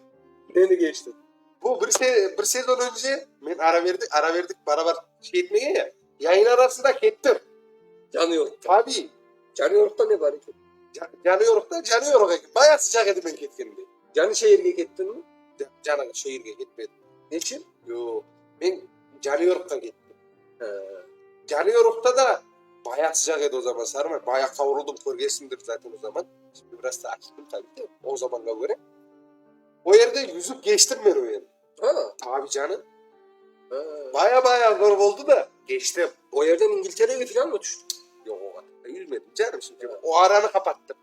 Neni geçtin? Bu bir, se bir sezon önce men ara verdik, ara verdik barabar şey etmege ya. Yayın arasında kettim. Canıyorq. Tabii. Canıyorqta ne bar eken? Canıyorqta Canıyorq eken. Bayağı sıcaq edi men ketkende. Canı şeerge kettiñmi? Canı şeerge ketmedim. Neçün? Yoq. Men Canıyorqqa kettim. He. Canıyorqta da bayağı sıcaq edi o zaman, Sarımay. Bayağı qavurıldım, körgensiñdir zaten o zaman. Şimdi biraz da açtım tabii de, o zamanğa köre. O yerde yüzüp keçtim men o yerni. Ha. Tabii canım. Ha. Baya-baya zor oldı da, keçtim. O yerden İngilterege filan mı tüştiñ? Yoq, o qadar da yüzmedim canım şimdi. O aranı qapattım.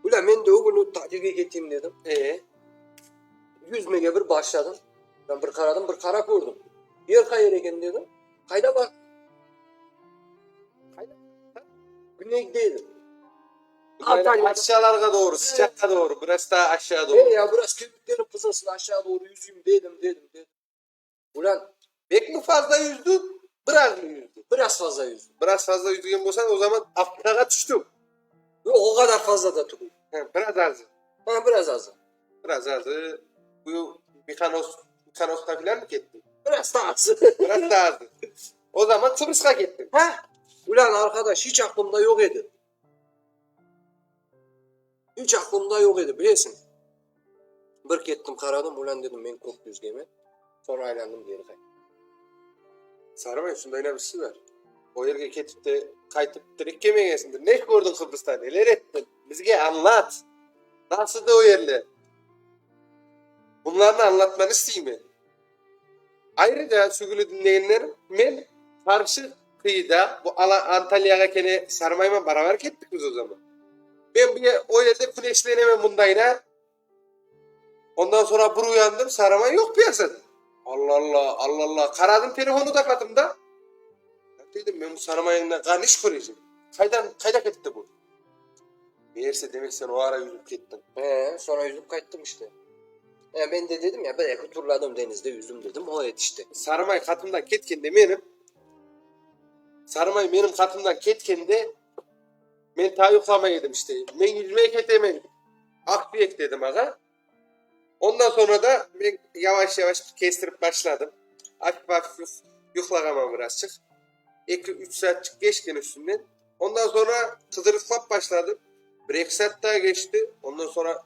Ula, men de o künü tatilge keteyim dedim. E? Yüzmege bir başladım. Ben bir qaradım, bir qara kördim. Yer qayer eken dedim. Qayda bar? Qayda? Güneyde edim. Antalya. Aşağılarğa doğru, sıcaqqa doğru, biraz daha aşağı doğru. Ey ya, biraz kemiklerim qızılsın, aşağı doğru yüzeyim dedim, dedim, dedim. Ulan Bek mi fazla yüzdün, biraz mı yüzdün? Biraz fazla yüzdüm. Biraz fazla yüzgen bolsañ, o zaman Afrikağa tüştüñ. Yoq, o qadar fazla da tügül. He, biraz azı. Ha, biraz azı. Biraz azı. Bu Mikanos, Mikanosqa filan mı kettiñ? Biraz da azı. Biraz da azı. O zaman Kıbrısqa kettiñ. Ha, ulan arqadaş, hiç aqlımda yoq edi. Hiç aqlımda yoq edi, bilesiñ. Bir kettim, qaradım, ulan dedim, men köp yüzgemen. Soñra aylandım, geri qayttım. Sarımay, şundayna bir şey bar. O yerge ketip de, qaytıp direkt kelmegensiñdir. Ne kördiñ Kıbrısta, neler ettiñ? Bizge añlat. Nasıldı o yerler? Bunlarnı añlatmanı isteymen. Ayrıca, sügüli diñlegenlerim, men qarşı qıyıda, bu Antalyağa kene Sarımayman barabar kettik biz o zaman. Men bu o yerde küneşlenemen mundayna. Ondan soñra bir uyandım, Sarımay yoq piyasada. Alla-alla, alla-alla, qaradım telefonı da qatımda. Dedim, men bu Sarımayından qan iş körecem. Qaydan, qayda ketti bu? Meğerse demek sen o ara yüzüp kettiñ. He, soñra yüzüp qayttım işte. E, men de dedim ya, bir-eki turladım denizde, yüzdüm dedim, o yetişti. Sarımay qatımdan ketkende menim, Sarımay menim qatımdan ketkende, men ta yuqlamay edim işte. Men yüzmeye ketemen, aq-tüyek dedim ağa. Ondan soñra da men yavaş-yavaş kestirip başladım. Afif-afif yuqlağanman birazçıq. Eki-üç saatçıq keçken üstünden. Ondan soñra qıdırıqlap başladım. Bir-eki saat daa keçti. Ondan soñra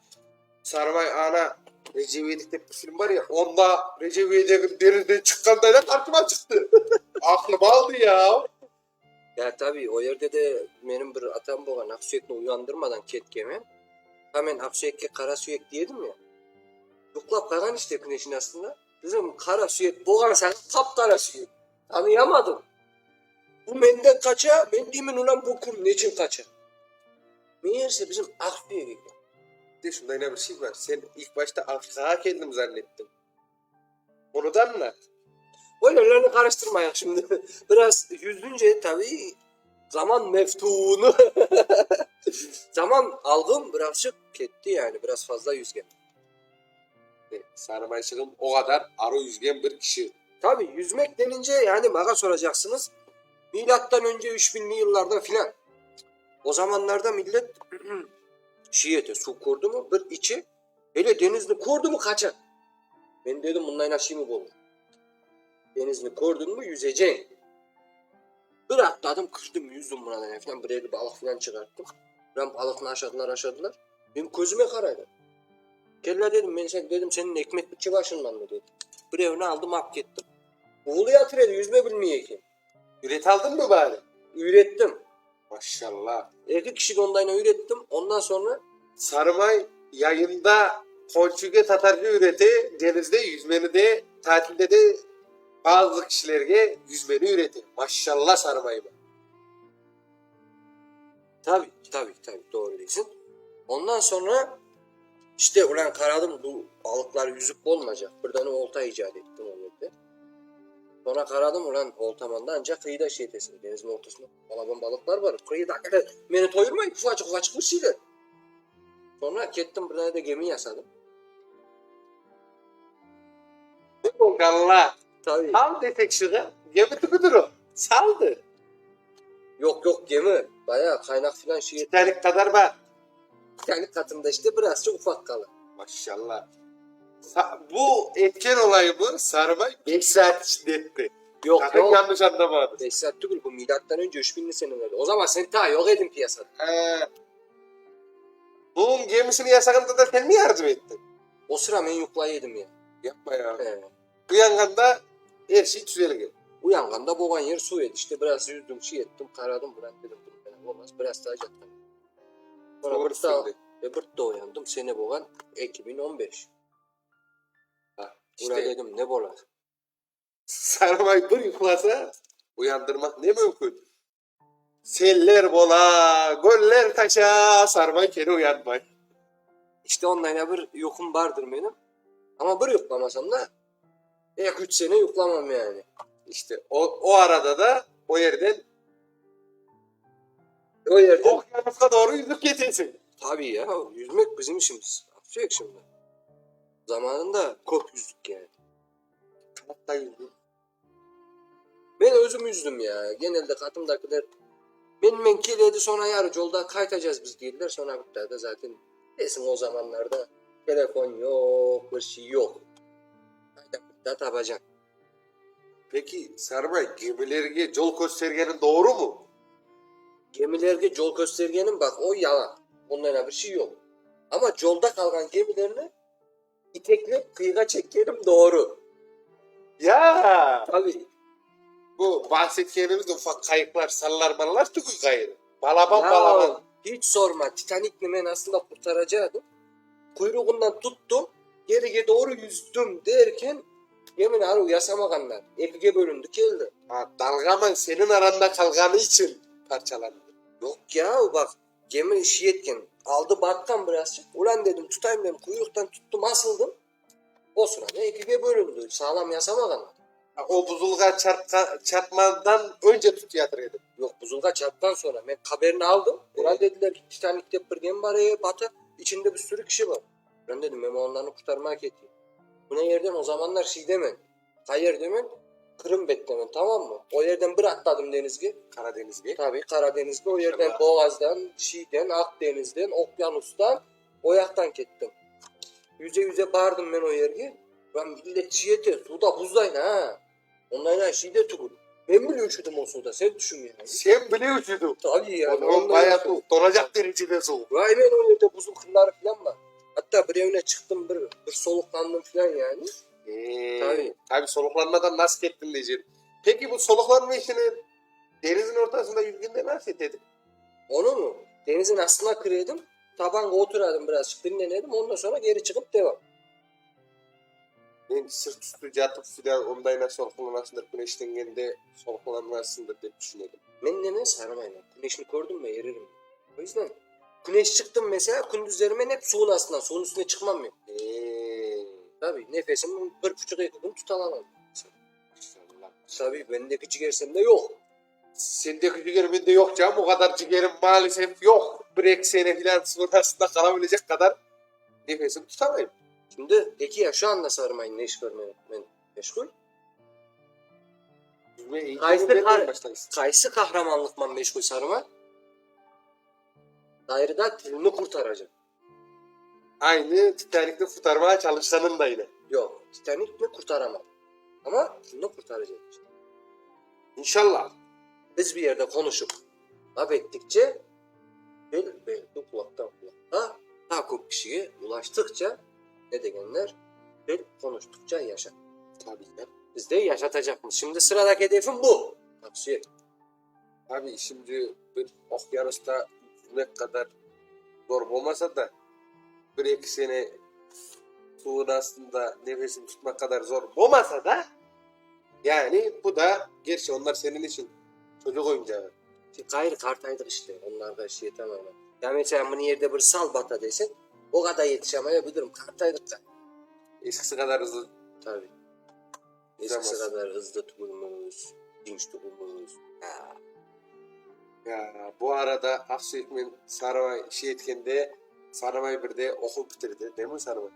Sarımay ana, Recep İvedik dep bir film bar ya, onda Recep İvedikniñ denizden çıqqandayla qarşıma çıqtı. Aqlım aldı ya. Ya tabiy, o yerde de menim bir atam bolğan, aqsüyekni uyandırmadan ketkenmen. Ha men aqsüyekke qara süyek dey edim ya. Yuqlap qalğan işte küneşniñ astında. Bizim qara süyek bolğan saña qap-qara süyek. Tanıyamadım. Bu menden qaça, men deymen, ulan bu kim, neçün qaça? Meğerse bizim aqsüyek eken. De şundayna bir şey bar, sen ilk başta Afrikağa keldim zannettiñ. Onı da añlat. Öylelerni qarıştırmayıq şimdi. Biraz yüzünce tabiiy zaman meftuunı, zaman alğım birazçıq ketti yani, biraz fazla yüzgen. Sarımayçığım o qadar aru yüzgen bir kişi. Tabi, yüzmek denince, yani mağa soracaqsıñız, milâttan önce üç biñli yıllarda filan. O zamanlarda millet şiy ete, suv kördimi, bir içe, hele deñizni kördimi qaça. Men dedim, bunday naşiy mi olur? Deñizni kördiñmi, yüzeceñ. Bir atladım, kirdim, yüzdim buradan filan, bir-eki balıq filan çıqarttım. Biram balıqnı aşadılar, aşadılar. Menim közüme qaraylar. Kella dedim, men sen, dedim, seniñ ekmek bitçi başıñdanmı, dedim. Birevini aldım, ap kettim. Uvulu yatır edi, yüzme bilmey eken. Üyrete aldıñmı bari? Üyrettim. Maşşallah. Eki kişige ondayına üyrettim, ondan soñra. Sarımay yayında qonçuge tatarca üyrete, denizde yüzmeni de, tatilde de bazı kişilerge yüzmeni üyrete. Maşşallah Sarımayıma. Tabi, tabi, tabi, doğru deysiñ. Ondan soñra, işte, ulan qaradım, bu balıqlar yüzüp olmaycaq, bir dane olta icat ettim o yerde. Sonra qaradım, ulan, oltamanda anca qıyıda şey etesiñ, deñizniñ ortasında balaban balıqlar bar, qıyıdakiler meni toyurmay, ufaçıq-ufaçıq bir şeyler. Sonra kettim, bir dane de gemi yasadım. Galla. Tabii. Sal desek şuğa, gemi tübüdir o. Saldı. Yoq, yoq, gemi bayağı qaynaq filan şey. Titanik qadar bar. Titanik qatında işte birazçıq ufaq qala. Maşallah. Bu etken olayımı Sarıbay 5 saat içinde etti. Yoq, Sakın yoq. yanlış anlamadı. 5 saat tügül, bu milattan önce 3000'li senelerde. O zaman sen ta yoq edin piyasada. Ee, bunun gemisini yasağında da sen mi yardım ettin? O sıra men yuqlay edim ya. Yapma ya. Ee, Uyanganda er şey tüzelgen. Uyanganda bolğan yer suv edi. İşte biraz yüzdüm, şey ettim, qaradım, ulan dedim, bundan olmaz. Biraz daha yattım. Sonra Doğru bir daha, söyledi. e, bir de uyandım. Sene bolğan 2015. Ha, Ulan işte dedim, ne bolar? Sarıbay bir yuqlasa uyandırmaq ne mümkün? Seller bola, göller taşa, Sarıbay kene uyanmay. İşte ondan bir yuqum bardır menim. Ama bir yuqlamasam da ek üç sene yuqlamam yani. İşte o, o arada da o yerden O yerden okyanusa doğru yüzüp geçersin. Tabii ya yüzmek bizim işimiz. Yok şimdi. Zamanında kop yüzdük yani. Kanatta yüzdüm. Ben özüm yüzdüm ya. Genelde katımdakiler men men keledi sonra yarı yolda qaytacağız biz dediler. Sonra bitti de zaten desin o zamanlarda telefon yok, bir şey yok. Qayda bitti tapacak. Peki Sarıbay gemilerge yol göstergenin doğru mu? Gemilerge yol göstergenim bak o yalan. Ondan bir şey yok. Ama yolda kalgan gemilerini iteklep kıyığa çekkenim doğru. Ya Tabii. bu bahsetkenimiz ufak kayıklar, sallar mallar tügül gayrı. Balaban Ya, balaban. Hiç sorma. Titanik'le ben aslında kurtaracaktım. Kuyruğundan tuttum. Geriye doğru yüzdüm derken yemin arı yasamaganlar. Ekige bölündü geldi. Ha, dalgaman senin aranda kalganı için parçalandı. Yok ya bak gemi işi yetken. Aldı battan birazcık. Ulan dedim tutayım dedim. Kuyruktan tuttum asıldım. O sırada ekige bölündü. Sağlam yasamaganlar. Ha, o buzulga çarpka, çarpmadan önce tut yatır Yok buzulga çarptan sonra ben haberini aldım. Ulan dediler ki Titanik'te bir gemi var ya batı. İçinde bir sürü kişi var. Ben dedim ben onları kurtarmaya keteyim. Bu ne yerden o zamanlar şey demen. Hayır demen. Kırım beklemen tamam mı? O yerden bir atladım denizge. Karadeniz'e. Tabii Karadeniz'de o yerden İnşallah. Boğaz'dan, Şi'den, Akdeniz'den, Okyanus'tan, o yaktan kettim. Yüze yüze bardım ben o yerge. Ben millet şiyete, suda buzdayın ha. Onlarla şeyde tugul. Ben bile üşüdüm o suda. Sen düşün yani. Sen bile üşüdün. Tabii O yani. zaman ondan bayağı sonra- soğuk. Donacak derecede soğuk. Vay ben o yerde buzul kırları falan var. Hatta bir evine çıktım bir, bir soluklandım falan yani. Ee, Tabii. Tabii soluklanmadan nasıl ettin diyeceğim. Peki bu soluklanma işini denizin ortasında yüzgünde nasıl ettin? Onu mu? Denizin aslına kırıyordum. Tabanca oturadım birazcık dinleniyordum. Ondan sonra geri çıkıp devam. Ben sırt üstü yatıp filan ondayla soluklanasındır, güneşlengende soluklanmasındır diye düşünüyordum. Ben neme sarmayın. Güneşini gördüm mü eririm. O yüzden güneş çıktım mesela gündüzlerime hep suyun aslında. Suyun üstüne çıkmam ben. Eee. Tabii nefesimi bir buçuk iki gün tutamam. İnşallah. Tabii bendeki ciğer sende yok. Sendeki ciğer bende yok canım. O kadar ciğerim maalesef yok. Bir iki sene filan suyun aslında kalabilecek kadar nefesimi tutamayım. Şimdi peki ya şu anda sarmayın ne iş görmeye ben meşgul? Yüzme eğitimi Kayısı nereden kar- başlayız? Kayısı kahramanlıkla meşgul sarma. Dairede dilini kurtaracak. Aynı Titanic'te kurtarmaya çalışsanın da yine. Yok. Titanic mi kurtaramam. Ama dilini kurtaracak. İnşallah. Biz bir yerde konuşup laf ettikçe bel belki kulaktan kulağa daha çok kişiye ulaştıkça ne degenler bel konuştukça yaşar. Tabii ya. Biz de yaşatacakmış. Şimdi sıradaki hedefim bu. Tavsiye. Tabii şimdi bir okyanusta yüzmek kadar zor olmasa da bir iki sene suyun aslında nefesini tutmak kadar zor olmasa da yani bu da gerçi onlar senin için çocuk oyuncağı. Gayrı kartaydık işte. Onlar da şey tamamen. Ya mesela bunu yerde bir sal bata desen o kadar yetişemeyebilirim. Kartaydık da. Eskisi kadar hızlı Tabii. Eskisi Uzamaz. qadar ızlı tügülmiz, dinç tügülmiz. Ya. Ya, bu arada Aqsuyekmen Sarımay şey etkende, Sarımay bir de oquv bitirdi, değil mi Sarımay?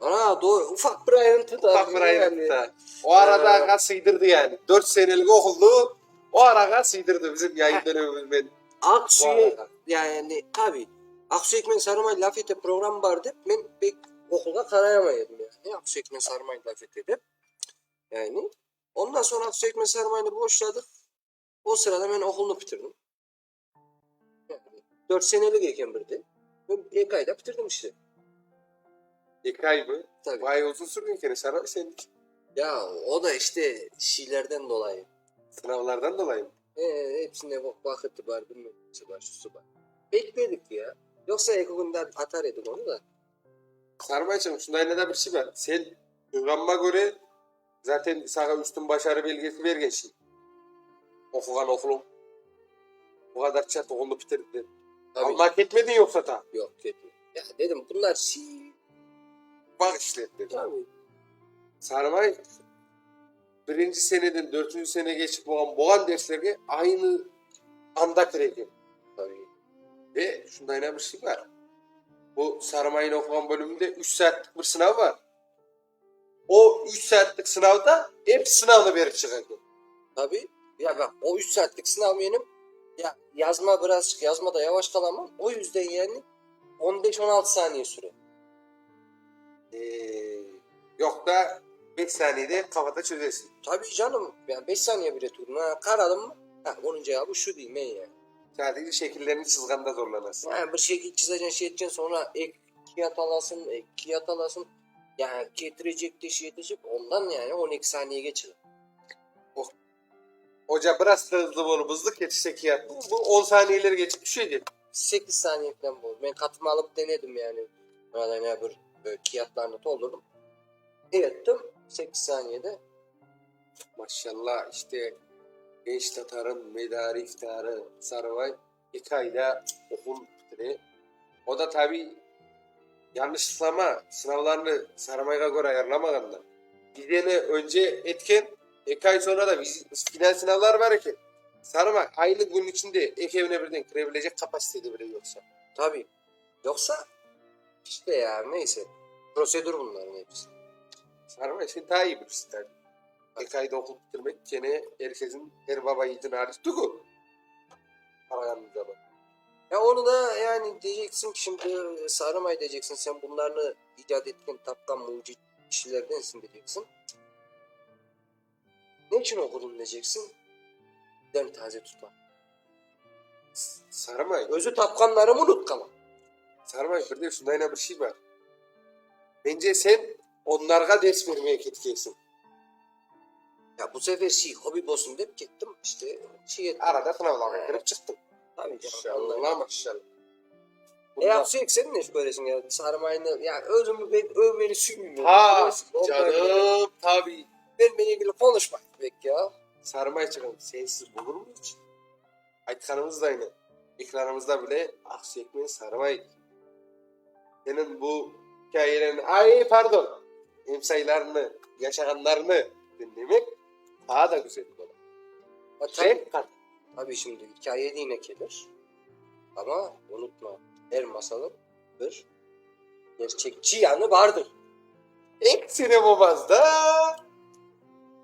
Ana, doğru, ufaq bir ayrıntı da. Ufaq bir ayrıntı da. O arada ağa sıydırdı yani. 4 senelik oquldu, o arağa sıydırdı bizim yayın dönemimizmen. Aqsuyek, yani tabi, Aqsuyekmen Sarımay laf ete program bar dep, men pek oqulğa qarayamay edim yani, Aqsuyekmen Sarımay laf ete dep. Yani, ondan soñ Aqsuyekmen Sarımaynı boşladıq, o sırada men oqulnı bitirdim. Yani, 4 senelik eken bir de. Men eki ayda bitirdim işte. Eki ay mı? Tabii. Vay uzun sürgen eken, Sarımay seniki. Ya o da işte şeylerden dolayı. Sınavlardan dolayı mı? E, hepsine bak vaqıtı bar, bilmem nesi bar, şusı bar. Bekledik ya. Yoksa eki künde atar edik onu da. Sarmayçım, şundayına da bir şey bar. Sen duyğanıma köre, zaten sağa üstün başarı belgesi bergen şey. Oquğan oquluñ. Bu qadar çat oqulnı bitirdi dep. Tabii. Alma ketmediñ yoqsa ta? Yoq, ketmedim. Ya dedim, bunlar şey... Bağ işler dedim. Tabii. Sarımay birinci seneden dörtünci sene geçip bolğan bolğan derslerge aynı anda kire eken. Tabii. Ve şundayına bir şey bar. Bu Sarımayın oquğan bölümünde 3 saatlik bir sınav bar. O 3 saatlik sınavda hep sınavnı berip çıqa eken. Tabii. Ya bak o 3 saatlik sınav benim ya yazma birazcık yazmada yavaş kalamam. O yüzden yani 15-16 saniye süre. Ee, yok da 5 saniyede kafada çözersin. Tabii canım. Yani 5 saniye bile tutun. Ha, karadım mı? Ha, onun cevabı şu diyeyim ben yani. Sadece şekillerini çizganda zorlanasın. Yani bir şekil çizeceksin, şey edeceksin sonra ek kiyat alasın, ek kiyat alasın. Yani getirecek de şey edecek. Ondan yani 12 saniye geçirir. Hoca biraz da hızlı olup hızlı geçse kiyat. Bu, bu 10 saniyeleri geçip düşecek. 8 saniye falan bu. Ben katıma alıp denedim yani. Yani bir böyle kiyatlarını doldurdum. Ettim 8 saniyede. Maşallah işte genç Tatar'ın medarı iftiharı Sarıbay 2 ayda okul bitiri. O da tabi yanlışlama sınavlarını Sarıbay'a göre ayarlamağandan. Vizeni önce etken 2 ay sonra da viz- final sınavlar var ki Sarımay aynı gün içinde ek evine birden girebilecek kapasitede bile yoksa. Tabii. Yoksa işte ya neyse. Prosedür bunların hepsi. Sarımay sen daha iyi bilirsin tabi. Eki ayda okul bitirmek gene herkesin her baba yiğidin hariç tugu. Parayanın zaman. Ya onu da yani diyeceksin ki şimdi Sarımay diyeceksin sen bunlarını icat etken tapkan mucit kişilerdensin diyeceksin. Ne için okudun diyeceksin. Den taze tutma. Sarımay, Özü tapkanlarımı unutkanım. Sarımay bir de şundayına bir şey var. Bence sen onlarga ders vermeye ketkensin. Ya bu sefer şey hobi olsun deyip gittim işte şey ettim. Arada sınavlara girip çıktın. Tabii canım, onlar- Maşallah maşallah. E yapsak sen ne böylesin ya Sarımay'ını ya özümü ben övmeni sürmüyorum. Ha Biliyorsun, canım tabii. Ben beni ilgili konuşma pek ya. Sarımay çıkın sensiz olur mu hiç? Aytkanımız da aynı. Ekranımızda bile Aksiyekmen Sarımay. Senin bu hikayelerini, ay pardon, emsaylarını, yaşaganlarını dinlemek daha da güzel olur. Ha, tabii, Renk kat. tabii şimdi hikaye de yine gelir. Ama unutma her masalın bir gerçekçi yanı vardır. İlk sene babaz da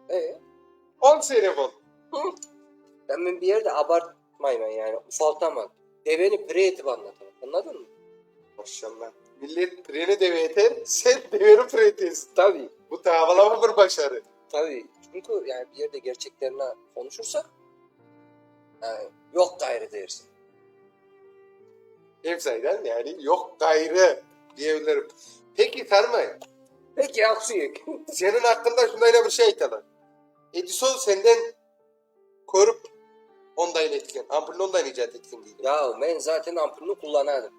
E, 10 sene bol. ben, ben bir yerde abartmayayım yani ufaltamam. Deveni pire edip anlatamam. Anladın mı? Maşallah. Millet pireni deve eder, sen deveni pire ediyorsun. Tabii. Bu tavalama bir başarı. Tabii. Çünkü yani bir yerde gerçeklerine konuşursak yani yok gayrı dersin. Emsaydan yani yok gayrı diyebilirim. Peki Sarmay, Peki Aksuyuk. senin hakkında şundayla bir şey aytalım. Edison senden korup ondan etken, ampulünü ondan icat etken diyeyim. Ya ben zaten ampulünü kullanardım.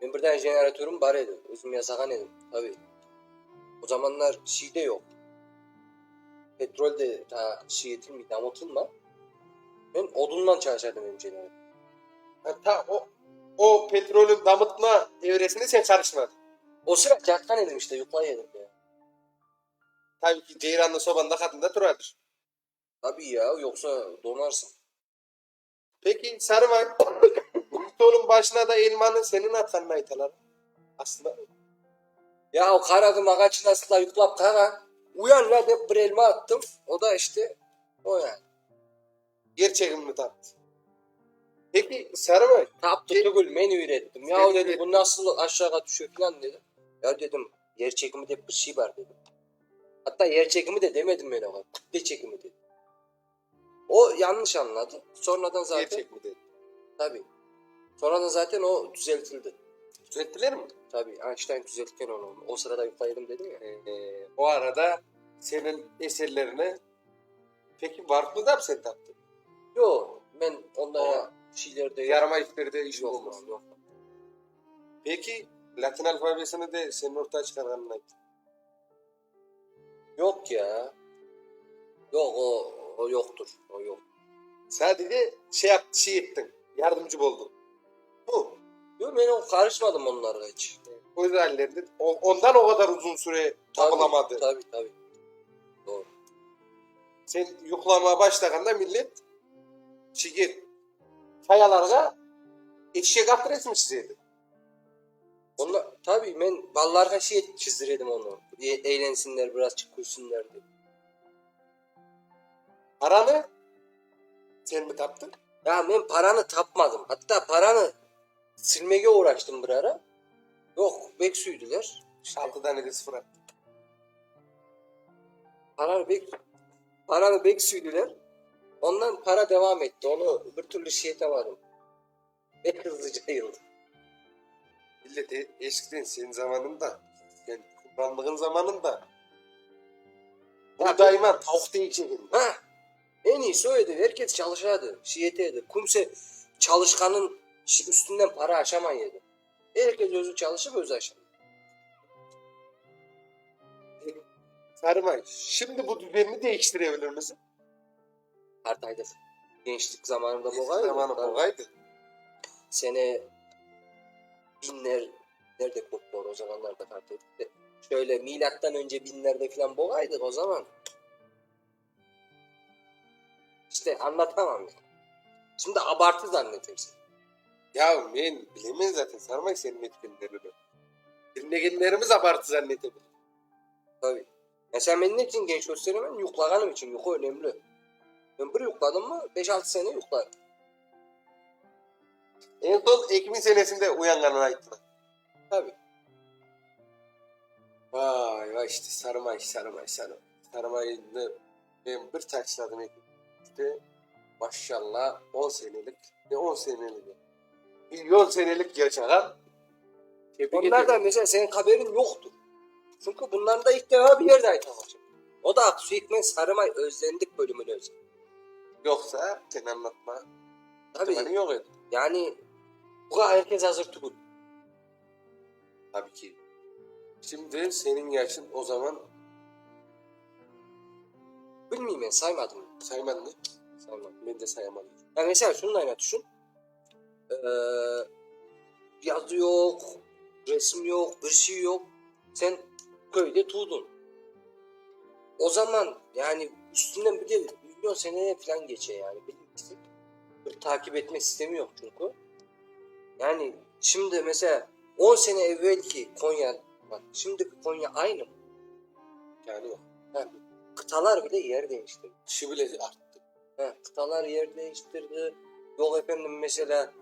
Ben birden jeneratörüm var idi. Özüm yasakan edim. Tabii. O zamanlar şey de yok. Petrol de ta şey etilmedi, damıtılma. Ben odundan çalışardım benim jeneratör. Ha, ta o, o petrolün damıtma evresinde sen karışmadın. O sıra yakkan edim işte, yuklay edim ya. Tabii ki ceyranlı sobanın da qatında turadır. Tabii ya, yoqsa donarsıñ. Peki Sarımay, stolun başına da elmanı senin atqanını aytalar. Aslında Ya o qaradım ağaçın astında yuqlap qalğan. Uyan la dep bir elma attım. O da işte o yani. Yer çekimini taptı. Peki Sarımay. Taptı tügül, men üyrettim. Ya dedim, bu nasıl aşağığa tüşe filan dedim. Ya dedim, yer çekimi dep bir şey bar dedim. Hatta yer çekimi de demedim men oña, kütle çekimi dedim. O yanlış añladı. Sonradan zaten... Yer çekimi dedi. Tabii. Sonradan zaten o düzeltildi. Düzelttiler mi? Tabii. Einstein düzeltken onı. O sırada yuqlaydım dedim ya. Ee, o arada senin eserlerini peki Varplı da mı sen taptın? Yoq, men onda o şeylerde yarama işlerde işin yoq, olmaz. Yoq. Peki Latin alfabesini de senin ortaya çıqarğanını ayt. Yoq ya. Yoq, o, o yoqtır. O yoq. Sadece şey yap, şey ettiñ, yardımcı boldıñ. Bu. Yoq, men o qarışmadım onlarğa iç. Öz hallerinde ondan o qadar uzun süre tapılamadı. Tabii, tabii. Doğru. Sen yuqlamağa başlağanda millet şege qayalarğa eşek at resmi çize edi. Onda, tabii, men balalarğa şey çizdir edim onı, eğlensinler, birazçıq külsünler dep. Paranı sen mi taptıñ? Ya men paranı tapmadım. Hatta paranı silmege uğraştım bir ara. Yoq, bek süydiler. Altı dane de sıfır attı. Paranı bek, paranı bek süydiler. Ondan para devam etti. Onı bir türlü şey etemadım. Bek hızlıca yayıldı. Millet eskiden senin zamanında, sen hükümranlığın zamanında buğdayman tavuq deycek Ha, en iyisi o edi. Herkes çalışadı, şey etedi. Kimse çalışqanın üstünden para aşamay edi. Herkes özü çalışıp özü aşay. Sarımay, şimdi bu düzenni değiştirebilir misin? Qartaydıq. Gençlik zamanında Gençlik bolğaydı. zamanı bolğaydı. Sene binler, nerede köp bor, o zamanlarda qartaydıq de. Şöyle milattan önce binlerde filan bolğaydıq o zaman. İşte anlatamam yani. Şimdi abartı zannetersin. Ya men bilemen zaten Sarımay senin etkenlerini. Bilmegenlerimiz abartı zannetebilir. Tabii. Mesela men ne içün genç kösteremen? Yuqlağanım içün. Yuqu önemli. Men bir yuqladım mı, beş-altı sene yuqlarım. En son 2000 senesinde uyanğanını ayttılar. Tabii. Vay vay işte Sarımay, Sarımay, Sarımay. Sarımaynı men bir taçladım işte maşallah 10 senelik, ne 10 senelik, milyon senelik yaşağan. Tebrik Onlardan ederim. mesela senin haberin yoktur. Çünkü bunların da ilk defa bir yerde aytamaşım. O da Aksu Hikmet Sarımay Özlendik bölümünü özel. Yoksa sen anlatma. Tabii. ihtimali yok edi. Yani buğa herkes hazır tügül. Tabii ki. Şimdi senin yaşın o zaman Bilmeyeyim ben saymadım. saymadın mı? Saymadım. Ben de sayamadım. Ya mesela şunu da ayna düşün. Ee, yazı yok, resim yok, bir şey yok. Sen köyde tuğdun. O zaman yani üstünden bir de milyon seneye falan geçe yani. Bilirsin. Bir takip etme sistemi yok çünkü. Yani şimdi mesela 10 sene evvelki Konya, bak şimdiki Konya aynı mı? Yani yok. Ha, kıtalar bile yer değiştirdi. Kişi bile arttı. Ha, kıtalar yer değiştirdi. Yok efendim mesela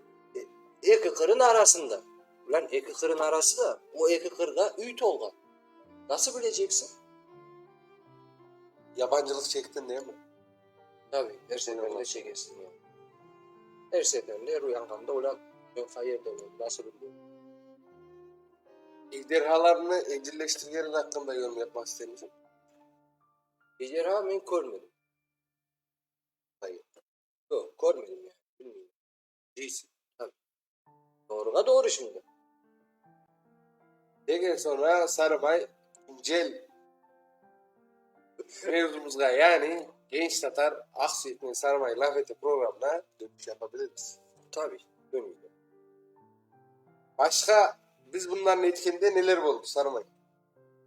e, eki kırın arasında. Ulan eki kırın arası da o eki kırda üyt olgan. Nasıl bileceksin? Yabancılık çektin değil mi? Tabii her seferinde Eyvallah. çekersin yani. Her seferinde her uyanganda ulan ben hayır demiyorum. Nasıl biliyorum? Ejderhalarını evcilleştirgenler hakkında yorum yapmak ister misin? Ejderha ben görmedim. Hayır. Yok görmedim yani. Bilmiyorum. Değilsin. Doğruğa doğru şimdi. Degen sonra Sarımay İncel mevzumuzga yani Genç Tatar Aksu Sarımay Laf Ete programına dönüş yapabiliriz. Tabii. Dönüyor. Başka biz bunların etkinde neler oldu Sarımay?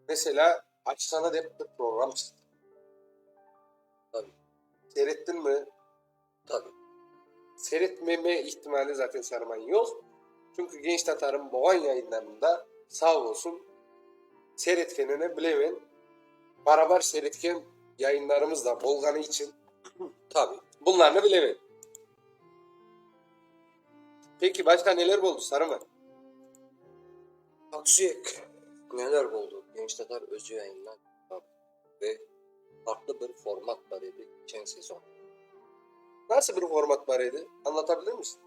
Mesela Açqanı dep bir program çıqtı. Tabii. Seyrettin mi? Tabii. Seyretmeme ihtimali zaten Sarıman yoq. Çünki Genç Tatar'ın boğan yayınlarında sağ olsun seyretkenini bilemen. Barabar seyretken yayınlarımız da bolğanı içün Tabii. bunlarnı bilemen. Peki başqa neler boldı Sarıman? Aksüyek neler oldu? Genç Tatar özü yayından ve farklı bir format var idi geçen sezon. Nasıl bir format var idi? Anlatabilir misin?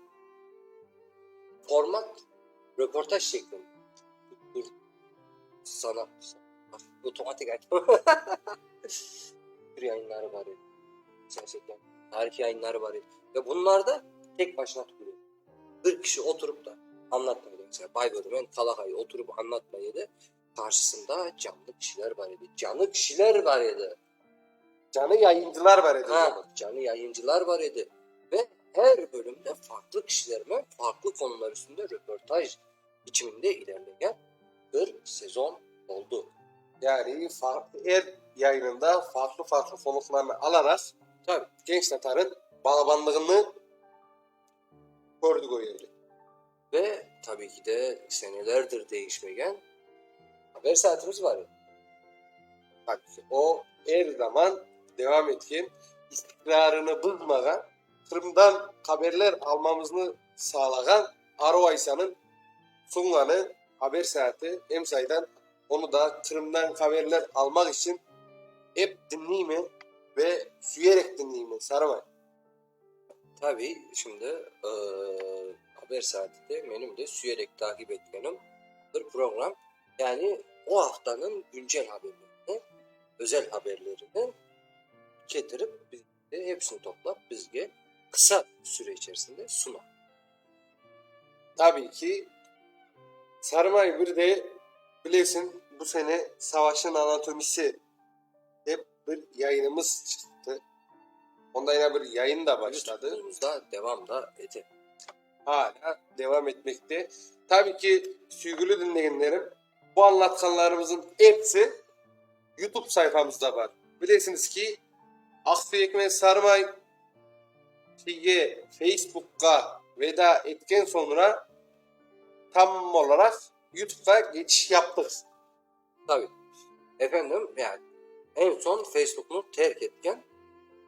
Format röportaj şeklinde. Kültür, sanat, otomatik Kültür yayınları var idi. Siyaset yayınları, tarih yayınları var idi. Ve bunlarda tek başına tutuyor. Bir kişi oturup da anlatmıyordu. Mesela Baybörümen Kalakay'ı oturup anlatmaydı. Karşısında canlı kişiler var idi. Canlı kişiler var idi. Canı yayıncılar var idi o Ha, zaman. canlı yayıncılar var idi. Ve her bölümde farklı kişilerle farklı konular üstünde röportaj biçiminde ilerleyen bir sezon oldu. Yani farklı her yayınında farklı farklı konuklarını alarak Tabii. Genç Tatar'ın balabanlığını gördük o yerde. Ve tabii ki de senelerdir değişmeyen haber saatimiz var. Tabii ki o her zaman devam etken, istikrarını bozmagan, Kırım'dan haberler almamızı sağlayan Aro Aysa'nın sunganı haber saati Emsay'dan onu da Kırım'dan haberler almak için hep dinleyeyim ve süyerek dinleyeyim Sarımay. Tabii şimdi eee, haber saati de benim de süyerek takip etmenim bir program. Yani o haftanın güncel haberlerini, özel haberlerini getirip biz de hepsini toplap bizge kısa süre içerisinde sunar. Tabii ki Sarımay bir de bilesin bu sene Savaşın Anatomisi hep bir yayınımız çıktı. Onda yine bir yayın da başladı. YouTube'umuzda devam da ede. Hala devam etmekte. Tabii ki sevgili dinleyenlerim bu anlatkanlarımızın hepsi YouTube sayfamızda var. Bilirsiniz ki Aksu Ekmen Sarımay şeye, Facebook'a veda etken sonra tam olarak YouTube'a geçiş yaptık. Tabii. Efendim yani en son Facebook'unu terk etken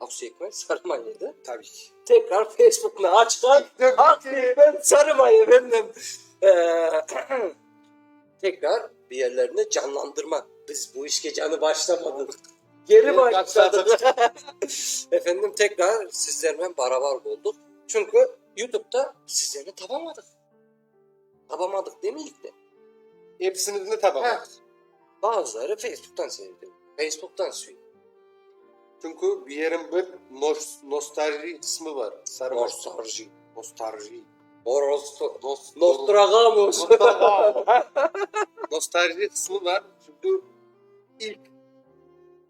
Aksu Ekmen Sarımay'ydı. Tabii ki. Tekrar Facebook'unu açan Aksu Ekmen Sarımay efendim. Ee, tekrar bir yerlerini canlandırmak. Biz bu işke canı başlamadık. Geri Evet, başladık. efendim tekrar sizlerle beraber olduk. Çünkü YouTube'da sizlerini tapamadık. Tapamadık demeyik de. Hepsini de tamam. Heh. Bazıları Facebook'tan seyrediyor. Facebook'tan söylüyor. Çünkü bir yerin bir nos- nostalji kısmı var. Sarımay. Nostalji. Nostalji. Horosto. Nos- Nostradamus. Nostalji kısmı var. Çünkü ilk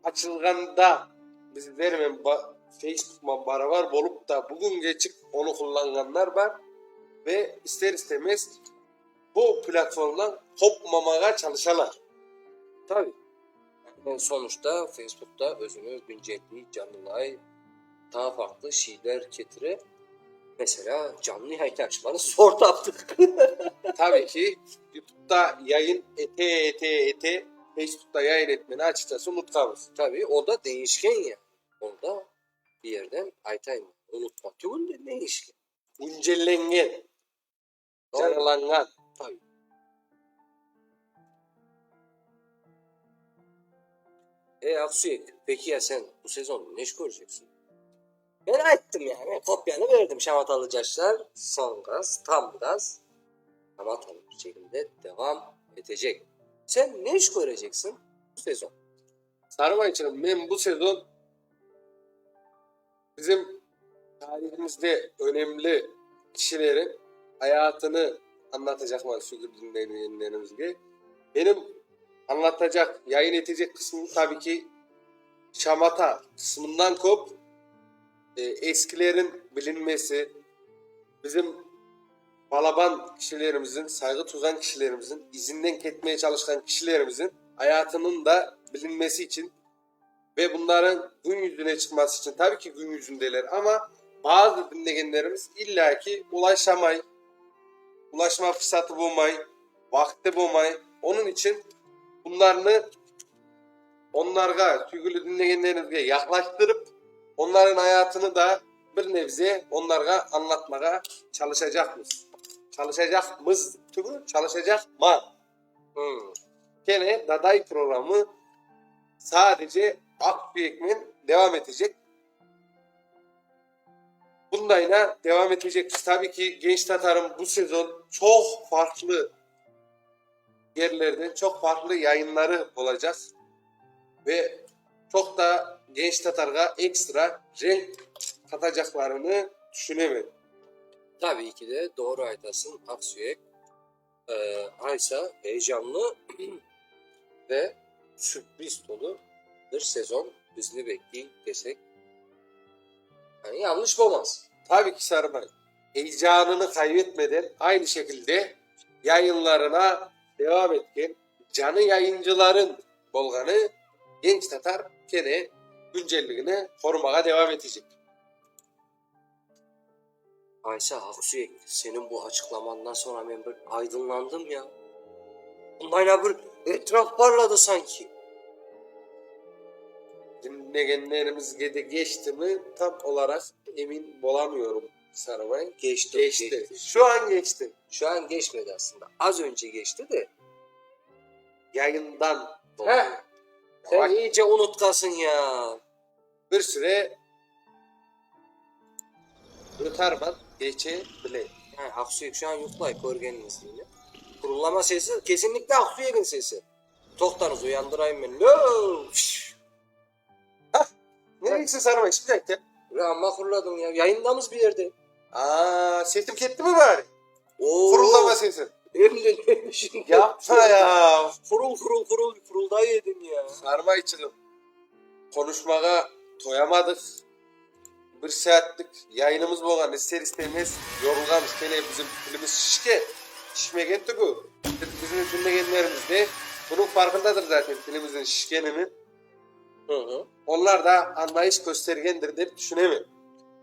açılganda bizlerin ba- Facebook'la beraber olup da bugün geçip onu kullananlar var ve ister istemez bu platformdan kopmamaya çalışanlar. Tabii. Yani sonuçta Facebook'ta özünü güncelliği, canlılığı daha farklı şeyler getire. Mesela canlı yayın açmanı zor taptık. Tabii ki YouTube'da yayın ete ete ete Facebook'ta yayın etmeni açıkçası unutkamız. Tabii o da değişken ya. Onu da bir yerden aytayım. Unutma. Tügül de değişken. Güncellengen, canlangan. Tabii. E Aksüyek, peki ya sen bu sezon ne iş göreceksin? Ben ayıttım yani. Kopyanı verdim. Şamatalı Caşlar son gaz, tam gaz. Şamatalı bir şekilde devam edecek. Sen ne iş göreceksin bu sezon? Sarıma için ben bu sezon bizim tarihimizde önemli kişilerin hayatını anlatacak var şu dinleyenlerimizge. Benim anlatacak, yayın edecek kısmım tabii ki şamata kısmından kop e, eskilerin bilinmesi, bizim balaban kişilerimizin, saygı tutan kişilerimizin, izinden ketmeye çalışan kişilerimizin hayatının da bilinmesi için ve bunların gün yüzüne çıkması için tabii ki gün yüzündeler ama bazı dinlegenlerimiz illaki ulaşamay, ulaşma fırsatı bulmay, vakti bulmay. Onun için bunlarını onlarga, süygülü dinlegenlerimizge yaklaştırıp onların hayatını da bir nebze onlarga anlatmağa çalışacakmız. Çalışacakmız tügü, çalışacakman. Hmm. Kene Daday programı sadece Aksüyekmen devam edecek. Bundayına devam edecek. Tabii ki Genç Tatar'ın bu sezon çok farklı yerlerden çok farklı yayınları olacak. Ve çok da Genç Tatar'a ekstra renk katacaklarını düşünemem. Tabii ki de doğru aytasın Aksüyek. Ee, Aysa heyecanlı ve sürpriz dolu bir sezon bizi bekliyor desek yani yanlış olmaz. Tabii ki Sarımay. Heyecanını kaybetmeden aynı şekilde yayınlarına devam etken canı yayıncıların bolganı Genç Tatar gene güncelliğini korumaya devam edecek. Aysa Aksüyek senin bu açıklamandan sonra ben bir aydınlandım ya. Bundan bir etraf parladı sanki. Dinlegenlerimiz de geçti mi tam olarak emin olamıyorum Sarımay. Geçti. Geçti. Şu an geçti. Şu an geçmedi aslında. Az önce geçti de. Yayından dolayı. Heh. Sen Yavaş. iyice unutkasın ya. Bir süre rötarman geçebilir. Ha, Aksüyek şu an yuklay körgeniniz yine. Kurullama sesi kesinlikle Aksüyek'in sesi. Toktanız uyandırayım ben. Lo! Şşş! Nereye Sarımay şimdi ya? Ulan amma kuruladın ya. Yayındamız bir yerde. Aa, sesim ketti mi bari? Oo. Kurullama sesi. Hem de neymişim. Yapma ya. Kurul kurul kurul kurulda yedim ya. Sarma içilim. Konuşmaya toyamadık. Bir saatlik yayınımız bolgan ister istemez yorulganız. Kene bizim dilimiz şişke. Şişmegen tügü. Bizim dinlegenlerimiz de bunun farkındadır zaten dilimizin şişkenini. Hı hı. Onlar da anlayış göstergendir deyip düşünemem.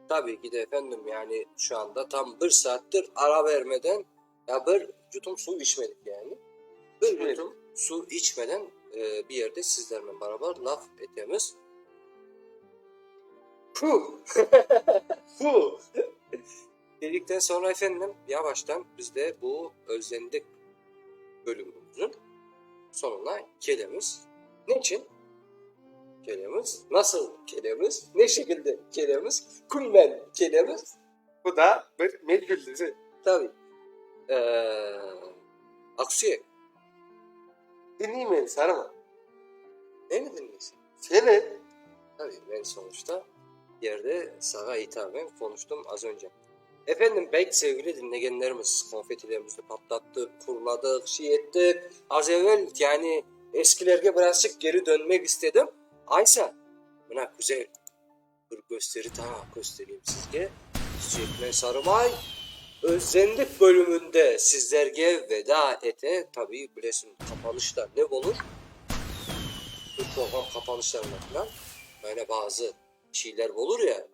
Tabii ki de efendim yani şu anda tam bir saattir ara vermeden ya bir yudum su içmedik yani. Bir İçmedik. yudum su içmeden e, bir yerde sizlerle beraber laf etemiz. Puh! Fu. Dedikten sonra efendim yavaştan biz de bu özlendik bölümümüzün sonuna kelemiz. Niçin? Kelemiz. Nasıl kelemiz? Ne şekilde kelemiz? Kumben kelemiz. Bu da bir meçhul dizi. Tabii. Ee, Aksiye. Dinleyeyim beni Sarıma. Ne mi dinliyorsun? Seni Tabii ben sonuçta yerde sağa hitaben konuştum az önce. Efendim belki sevgili dinleyenlerimiz konfetilerimizi patlattık, kurladık, şey ettik. Az evvel yani eskilerge birazcık geri dönmek istedim. Aysa buna güzel bir gösteri daha göstereyim sizge. Çekme Sarımay Özlendik bölümünde sizlerge veda ete tabii bilesin kapanışta ne olur? Bu program kapanışlarında falan böyle bazı şeyler olur ya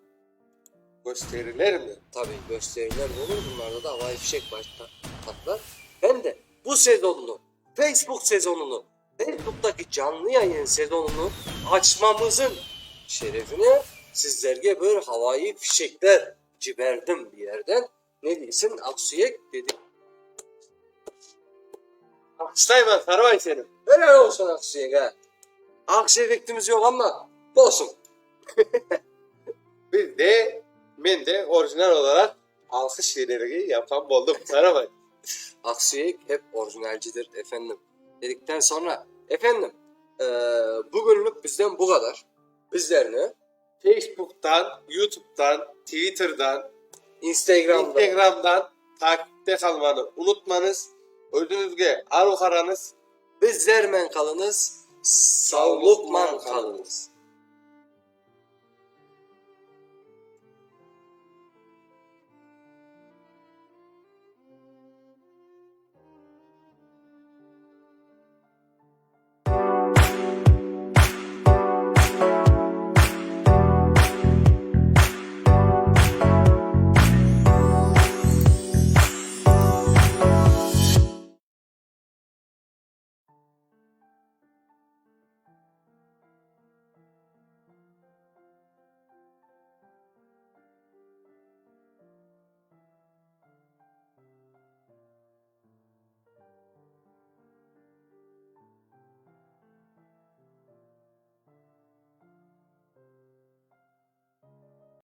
gösteriler mi? tabii gösteriler olur. Bunlarda da havai fişek başta patlar. Ben de bu sezonunu, Facebook sezonunu, Facebook'taki canlı yayın sezonunu açmamızın şerefine sizlerge böyle havai fişekler ciberdim bir yerden. Ne diyorsun? Aksiyek dedi. Alkışlayın ben Sarımay senin. Helal olsun Aksiyek ha. Alkış efektimiz yok ama olsun. Biz de ben de orijinal olarak alkış şeyleri yapan buldum Sarımay. Aksiyek hep orijinalcidir efendim. Dedikten sonra efendim eee bugünlük bizden bu kadar. Bizlerini Facebook'tan, YouTube'dan, Twitter'dan, Instagram'da Instagram'dan takipte kalmanı unutmanız. Özünüzge aru karanız. bizlermen kalınız, sağlıkman kalınız.